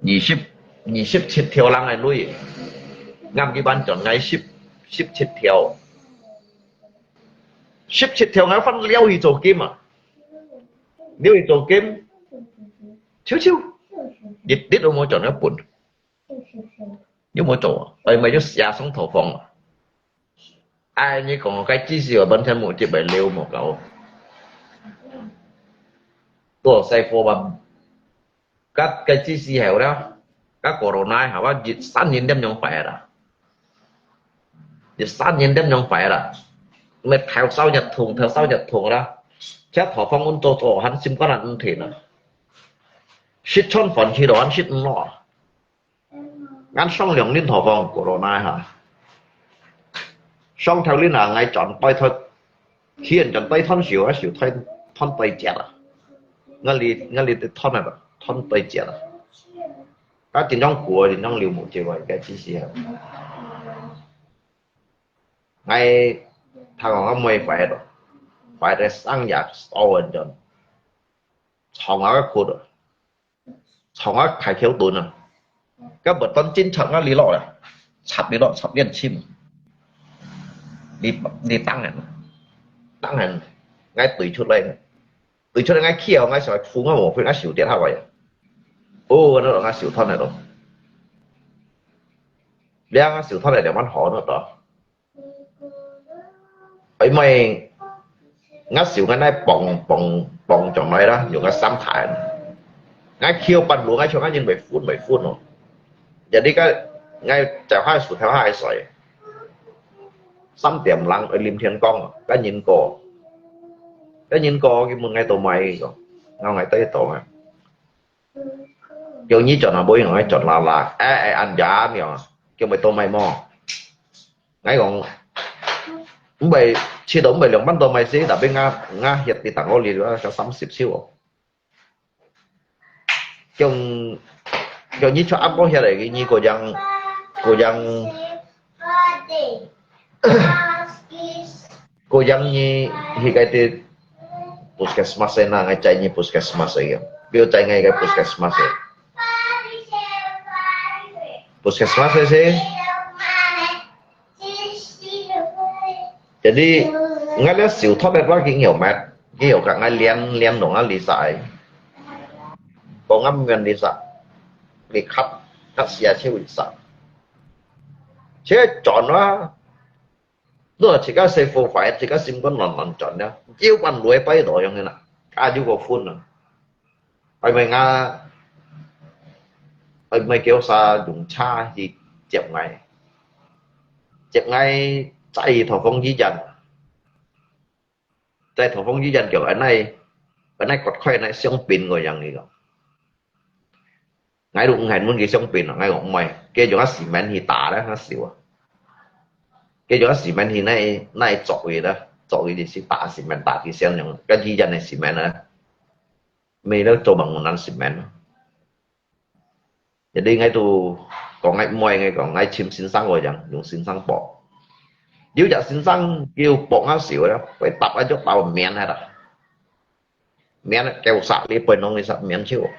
二十，二十七條零个鐳，啱佢搬轉𠊎十，十七條。十七條𠊎還了去做金啊，了去做金，少少，一滴都無賺一分。 有無做啊？哎，毋係就寫上頭放啊。哎，你講該知識啊，本身目的來了無夠。多少貨吧？該，該知識係了，該 corona 係嘛，一三年點樣壞啦？一三年點樣壞啦？毋係頭燒日痛，頭燒日痛啦。這頭放阮做做，還心肝還毋定啊。食餐飯去到還食毋落啊。 𠊎上兩輪頭放 corona 哈。上頭輪啊，𠊎轉對頭，去人轉對頭時，𠊎手推，推對折啊。𠊎哩，𠊎哩對頭啊，推對折啊。啊，真正苦啊，真正流目汁啊，該知識啊。𠊎，他講𠊎妹壞了，壞了生日燒人轉，床啊哭了。 床啊，開口蹲啊。該無當警察啊，你落來，插你落，插你心。你，你當然，當然，𠊎對出來，對出來，𠊎企哦，𠊎想哭，𠊎無哭，𠊎手跌下來啊。哦，𠊎都，𠊎手斷了咯。你啊，𠊎手斷了，兩萬好了都。 哎，妹，𠊎手个那磅，磅，磅上來啦，用个三台。𠊎去半路，𠊎想𠊎人會昏，會昏哦。Jadi該，𠊎就下手，就下水。三點零，哎，臨天光哦，該人過，該人過，佢問𠊎做麼个，𠊎講，𠊎對到啊。叫你轉啊，無用，𠊎轉啦啦。哎，哎，恁樣樣，叫咪做麼个無？ 𠊎講，毋係，試到毋係兩萬多買先，tapi𠊎，𠊎歇在當屋裡，𠊎三十triệu哦。叫，叫你出暗晡歇來，你過樣，過樣，過樣你去該啲 puskesmas先啦，𠊎載你 puskesmas先，比如載𠊎个 puskesmas先。Puskesmas先。 Jadi，𠊎這手托个話，佢有咩？佢有甲𠊎練，練弄啊，你使。講啊，毋願你使，你咳，咳死啊，手會使。這轉啊，若自家細火快，自家心肝亂亂轉了，有半路拜到樣个啦，啊，有個分啊。愛毋愛𠊎，愛毋愛叫儕用車去接𠊎，接𠊎載去桃園醫院，載桃園醫院叫恁呢，恁呢割開恁呢相併个樣个。 𠊎都毋肯問佢相併啊，𠊎講毋愛，佢用啊cement去打啦，𠊎笑啊。佢用啊cement去那那作位啦，作位就是打cement，打佢先用，該醫院个cement啊，沒了做bằng難cement啊。Jadi𠊎都講𠊎毋愛，𠊎講𠊎尋先生个樣，用先生駁。有隻先生叫駁啊笑啦，會搭啊就搭面下啦。 免九十，你分紅你十免手。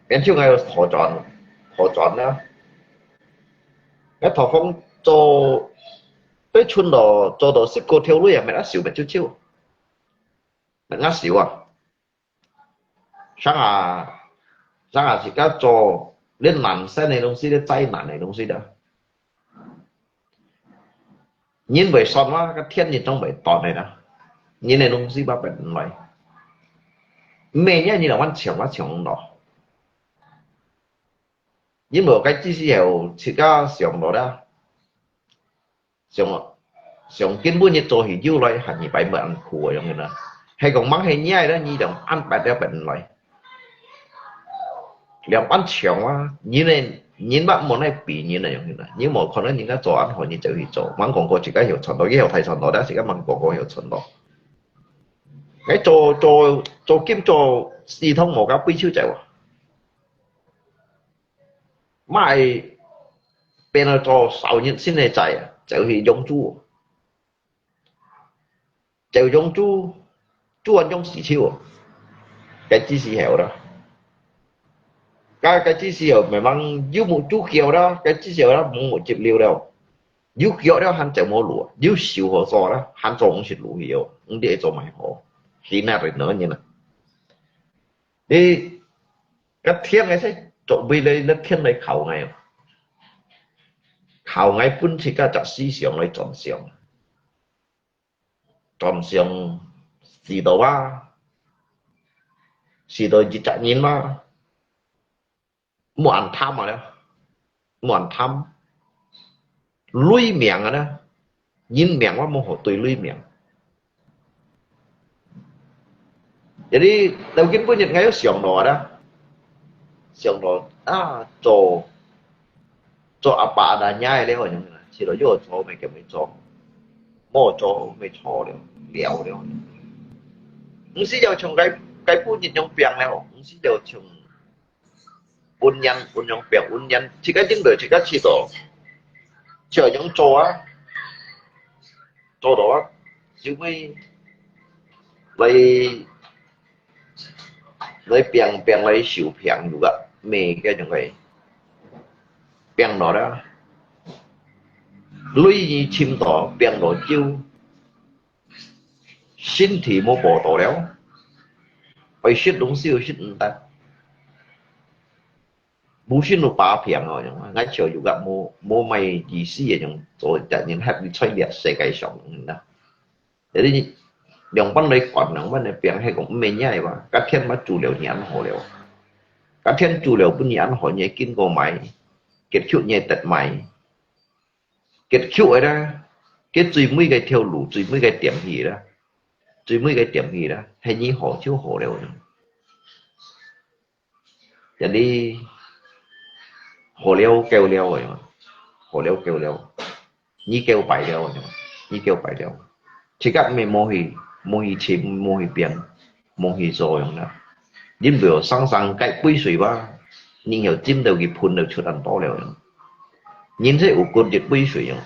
免手𠊎有好賺，好賺啦。𠊎頭風做，對春到做到十個條鐳啊，免啊少免少少。免啊少啊。上下，上下自家做，連難生个東西，連災難个東西啦。 人會算啊，該天日總會斷个啦。人个東西嘛變毋來。毋係，你兩萬搶啊搶到。因為該只時候自家想到啦，想，想今晡日做起又來，下二擺乜恁苦个樣个啦。係講吂係你个啦，你兩萬八了變毋來。 兩萬強啊，人个，人乜無奈比人个樣个啦。你無看到人家做恁好，你就去做。吂講過自家曉賺到，佢曉大賺到，但係自家吂講過曉賺到。𠊎做，做，做金做四通無夠飛手走啊。買變到做少人先个債啊，就去養豬。 就養豬，豬還養死手，該只時候啦。該，該只時候慢慢有目珠叫啦，該只時候啦，無目珠了了。有叫了還就無路，有手好做啦，還做毋識路去哦，毋知做麼好，去那人呢啦。你，該天个事，做為了那天來考𠊎哦。考𠊎本自家隻思想來轉向。 轉向試到啊，試到一隻人嘛，無恁貪啊了，無恁貪。鐳命啊呢，人命我無好對鐳命。Jadi，到今晡日𠊎又想到啊，想到啊，做 做阿爸阿娘个了，試到有做乜就會做，無做乜錯了，了了。毋係要像該，該本人樣病了，毋係要像本人，本樣病，本人，自家頂頭，自家試到，就樣做啊，做到啊，就會來 來病，病來受病，有个，咩个種个，病落了，鐳尋到，病落就，身體無保到了，愛食東西又食毋得。 無心有把柄哦，𠊎笑有个無，無麼意思个，用做一隻人happy在這世界上啦。Jadi，兩半來管，兩半來病，係講毋係你个話，該天嘛煮了你恁好了。該天煮了分你恁好，你經過買，結局你得買。結局个啦，佢最尾个條路，最尾个點去啦，最尾个點去啦，係你好就好了。 Jadi，好了夠了个嘛，好了夠了，你夠擺了个嘛，你夠擺了。自家毋係無去，無去尋，無去變，無去做樣啦。因為生生該杯水吧，你要浸到佢噴到出恁多了樣。人係有骨一杯水樣。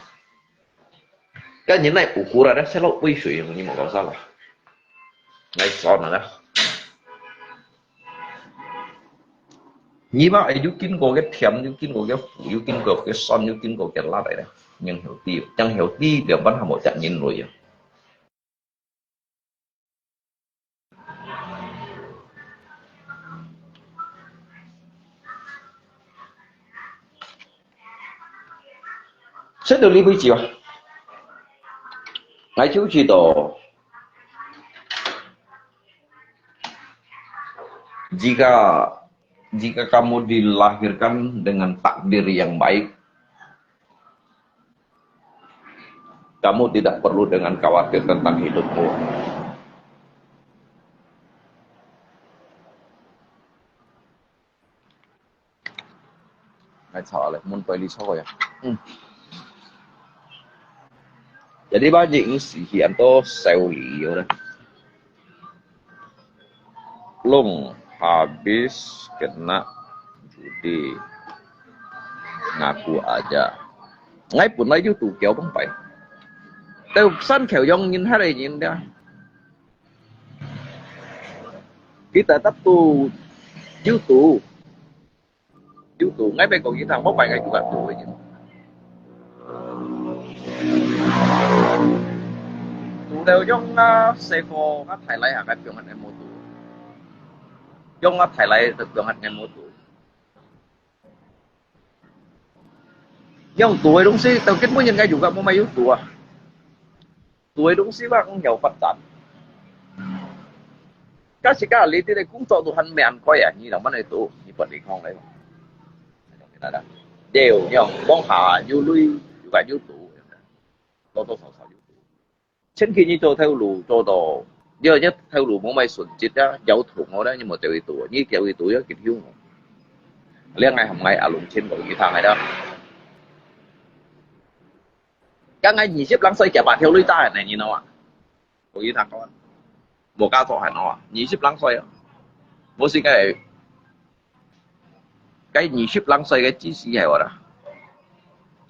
該人來有骨啦，這食落杯水，你莫搞啥啦。來算啦。你嘛，哎，有經過个甜，有經過个苦，有經過个酸，有經過个辣个咧，正曉知，正曉知，兩半下無食人類啊。 食到呢杯酒啊？ Saya tahu, jika jika kamu dilahirkan dengan takdir yang baik, kamu tidak perlu dengan khawatir tentang hidupmu. Ay, salah, mun toy li so ya. Hmm. Jadi banyak isi hian to sel li yo lah. Long habis kena judi, ngaku aja. Ngai pun lai yu tu kiau bang pai. Teu san kiau yong nyin hai lai nyin dia. Kita tak tu yu tu. Yu tu, ngai bai kong yi thang, mo bai ngai juga tu aja. Tu leo yong nga seko nga Thái Lai ha ngai piong hat ngai mo tu. Yong nga Thái Lai tu piong hat ngai mo tu. Yong tu ai dong si, tau kit mo yin ngai juga mo mai yu tu ah. Tu ai dong si wa ngiau phát展. Ka si ka li ti le kung cho tu han mian koi ah, ni nang man ai tu, ni pat li kong lai. Deu yong bong ha yu lui, yu ka yu tu. Lo to sao sao yu tu. Chen ki ni to thau lu, to to. Yau yet thau lu mo mai sun jit ya, yau tu mo da, ni mo teu i tu, ni kiau i tu ya kit hiu mo. Liang ngai ham ngai a lung chen ko i thang ngai da. Ka ngai 二十零歲，夾把條女打人呢，你知道嗎？我跟你講，無假做還好啊，二十零歲啊，無是該該二十零歲个知識係我啦，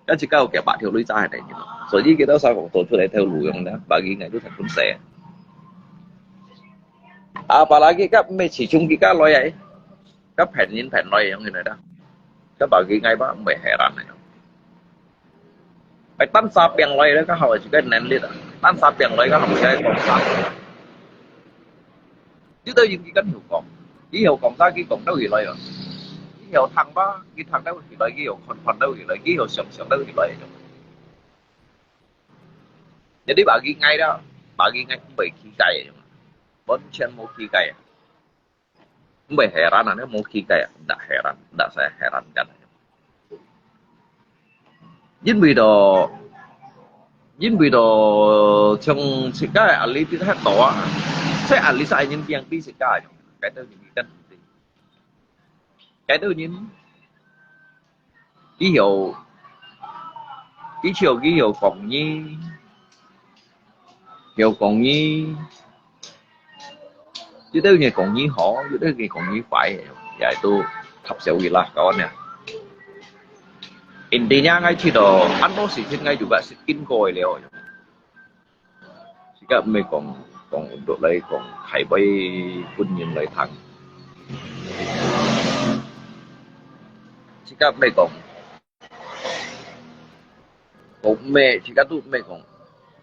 該一個有夾把條女打人呢，你知道嗎？所以佢到時候做出來條路用啦，bagi ngai都成本細。Apalagi 佢毋係始終佢家來啊，佢騙人騙來用个啦，佢bagi ngai吧，毋係害人个。 哎，單沙病來咧，較好係个能力啊。單沙病來，較好係講沙。你都應該跟佢講，佢有講沙，佢講到佢來啊。佢有聽吧，佢聽到佢來，佢有看看到佢來，佢有想想到佢來。你你bagi ngai啦，bagi ngai毋會起界个，完全無起界啊。 毋會害人啊，你無起界啊，毋得害人，毋得使害人个。因為到，因為到像自家个壓力比較大啊，所以壓力係人變比自家个，該兜人變，該兜人 佢曉，佢曉，佢曉講語，曉講語，有兜人講語好，有兜人講語壞，也都合社會啦，講呢。Intinya，𠊎知道，恁多事情𠊎就係經過了。 自家毋係講，講落來講，係會分人來聽。自家毋係講，講毋係，自家都毋係講，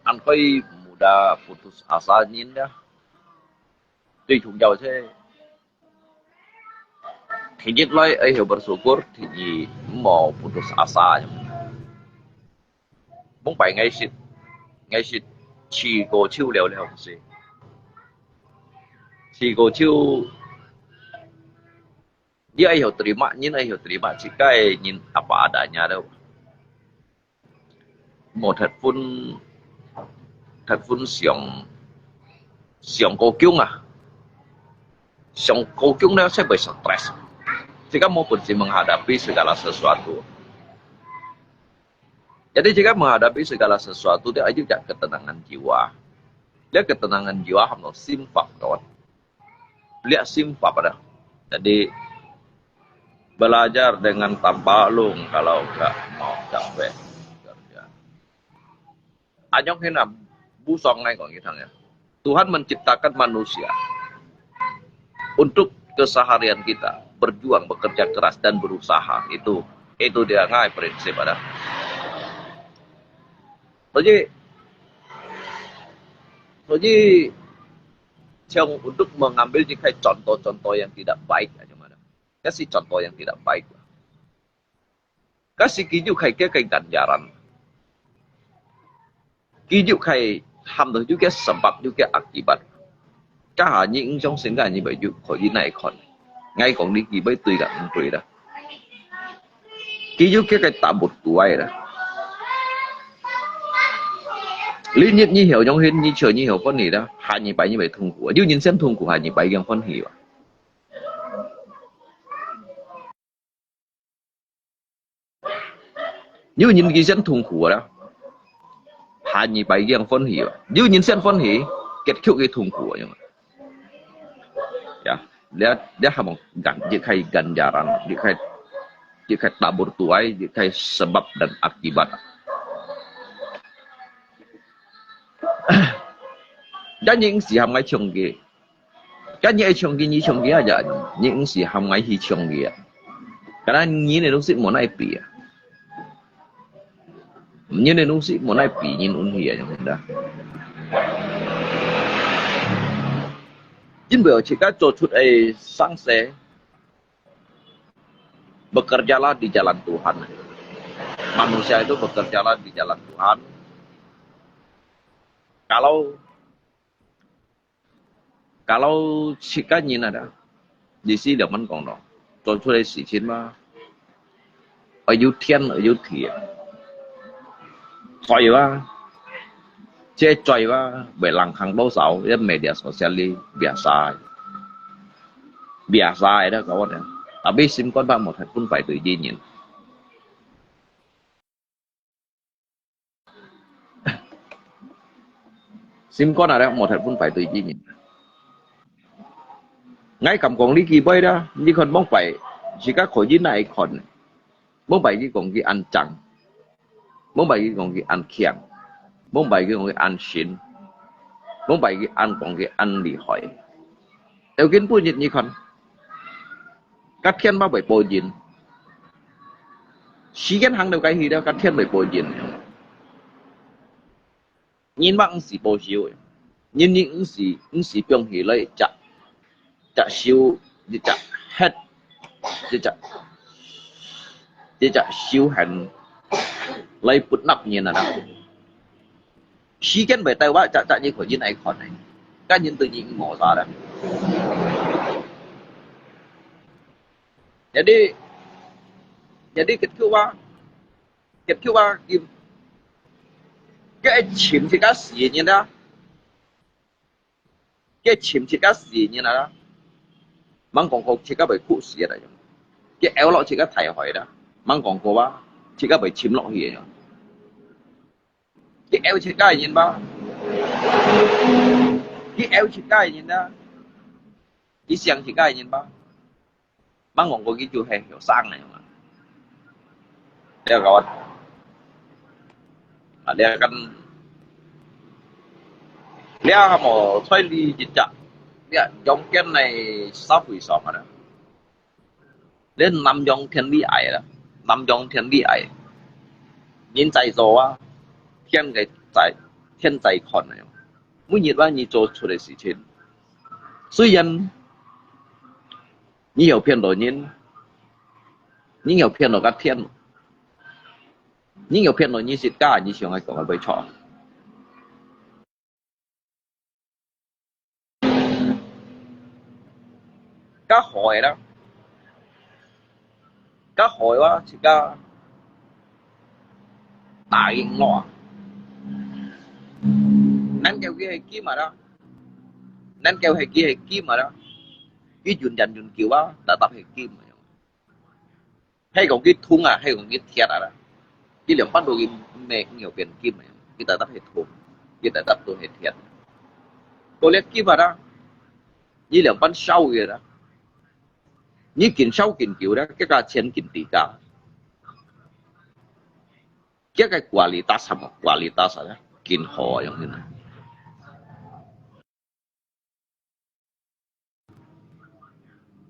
恁可以mudah putus asa人啦。最重要係，第一來，愛曉bersyukur，第二，毋好putus asa。 往擺𠊎識，𠊎識試過手了了，係。試過手，你愛曉terima，人愛曉terima，自家个人apa adanya了。無忒分，忒分想，想過強啊。想過強了，才會stress。自家無本事menghadapi segala sesuatu。 Jadi, jika menghadapi segala sesuatu, dia aja jak ketenangan jiwa. Dia ketenangan jiwa hamno simfak, kawan. Dia simfak pada. Jadi, belajar dengan tanpa lung kalau enggak mau capek kerja. Anyong hina, busong ngai kong itang ya. Tuhan menciptakan manusia untuk keseharian kita, berjuang, bekerja keras, dan berusaha. Itu, itu dia ngai prinsip ada. Jadi, jadi, 像 untuk mengambil 一些 contoh-contoh yang tidak baik aja mana. Kasih contoh yang tidak baik. Kasih kijuk kai ke kai ganjaran. Kijuk kai 喊到有个sebab，有个akibat。該下你毋相信，該你會有可以哪看？𠊎講你佢會對个，毋對啦。佢有个个打不出來啦。你日你曉用心，你笑你曉歡喜啦，下二擺你會痛苦啊。有人先痛苦，下二擺已經歡喜啊。 有人佢先痛苦啦，下二擺已經歡喜啊。有人先歡喜，結局佢痛苦啊，樣。Ya，你，你還無ganjil，你可以ganjaran，你可以，你可以tabur tuai，你可以sebab dan akibat。Jangan si hamai chongge。 該你愛唱歌，你唱歌啊，你毋使喊𠊎去唱歌啊。Karena你个東西無哪比啊。你个東西無哪比，你運氣啊，樣子啊。因為自家做出个生事，bekerjalah di jalan Tuhan。Manusia itu bekerjalah di jalan Tuhan。Kalau Kalau自家人啊，意思兩般講咯，做出个事情嘛，愛有天，愛有地啊。Joy啊，這joy啊，會冷行多少，這media sosial裡biasa，biasa个啦，kawan啊。Tapi心肝怕無太分別對人。 心肝啊，無忒分別對人。𠊎敢講你幾擺啦，你看往擺，自家可以哪會看呢？往擺佢講佢恁正，往擺佢講佢恁強，往擺佢講佢恁神，往擺佢恁講佢恁厲害。 有今晡日你看，該天嘛會報應。時間行到該去了，該天會報應。人嘛毋係報仇个，人，人毋係，毋係放棄來接，接受，一隻忒，一隻，一隻仇恨來不納人啊啦。 時間會帶話，隻隻你可以哪看呢？該人對你無啥啦。Jadi，jadi結局啊，結局啊，佢，佢會尋自家死个人啊，佢尋自家死个人啊，吂講過自家會瞼死个啦，佢會落自家大海啦，吂講過啊，自家會沉落去个。 佢愛自家个人吧，佢愛自家个人啊，佢想自家个人吧，吂講過佢就係後生个嘛。這个啊，這个，這个無在理一隻，這中間个社會上啊。 連南洋天理矮啦，南洋天理矮，人在做啊，天个在，天在看个。每日啊，你做出个事情，雖然你有騙到人，你有騙到个天，你有騙到你自家，你想愛講个會錯。 較好个啦，較好个話，自家打贏咯。難搞佢係金啊啦，難搞係佢係金啊啦，佢運轉運久啊，tetap係金啊。 係講佢痛啊，係講佢忒啊啦。佢兩半都佢毋係，毋係變金个，佢tetap係痛，佢tetap都係忒。到了今啊啦，你兩半燒佢啦，你緊燒緊久啦，佢價錢緊低價，佢个quality sama，quality啊，緊好啊，樣呢。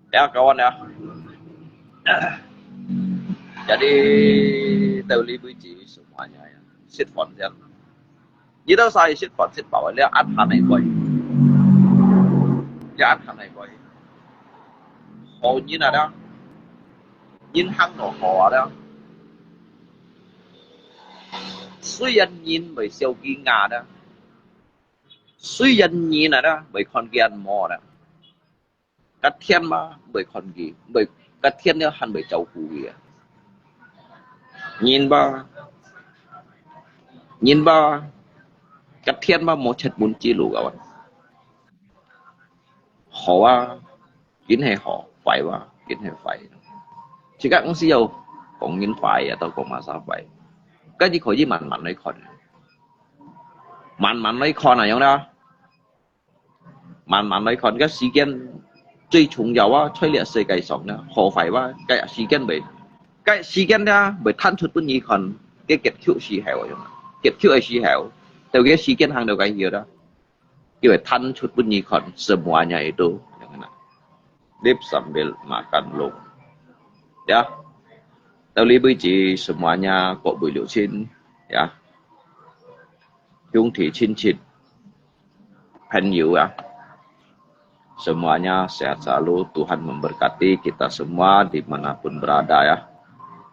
Ya, kawan ya. Jadi, terlebih semuanya ya. Sit phone ya. Kita saya sit phone, sit bawah. Lihat an hanai boy. Lihat an hanai boy. Hò nhìn ada. Nhìn hàng nó hò ada. 雖然人會笑佢硬啊，雖然人啊，會看見無啦，隔天嘛會看見，會隔天了還會照顧佢啊。人吧，人吧，隔天嘛無出門之路啊。好啊，緊係好，壞啊，緊係壞。自家公司有講人壞啊，都講麼儕壞，該你可以慢慢來看，慢慢來看啊，樣啦。慢慢來看，个時間最重要啊，在這世界上呢，好壞啊，个時間會，个時間呢，會攤出分你看，个結局時候樣啊，結局个時候，到个時間行到个時候啦，佢會攤出分你看，semuanya itu，樣啊。Live sambil makan lung。Ya，到這位止，semuanya各位鄉親，ya，兄弟親戚，朋友啊，semuanya sehat selalu, Tuhan memberkati kita semua dimanapun berada ya.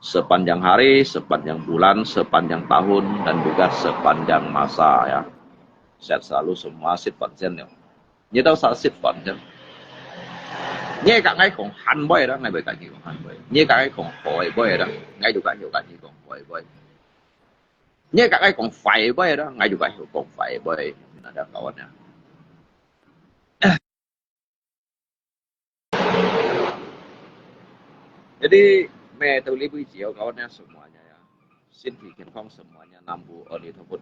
Sepanjang hari, sepanjang bulan, sepanjang tahun, dan juga sepanjang masa ya. Sehat selalu semua, 食飯先了。你兜儕食飯先？你甲𠊎講還袂啦，𠊎會甲你講還袂。你甲𠊎講好會袂啦，𠊎就甲你講好會袂。你甲𠊎講壞會袂啦，𠊎就甲你講壞會袂。那就搞完了。Jadi，每到這位只要搞完了什麼呀，身體健康什麼呀，南部阿彌陀佛。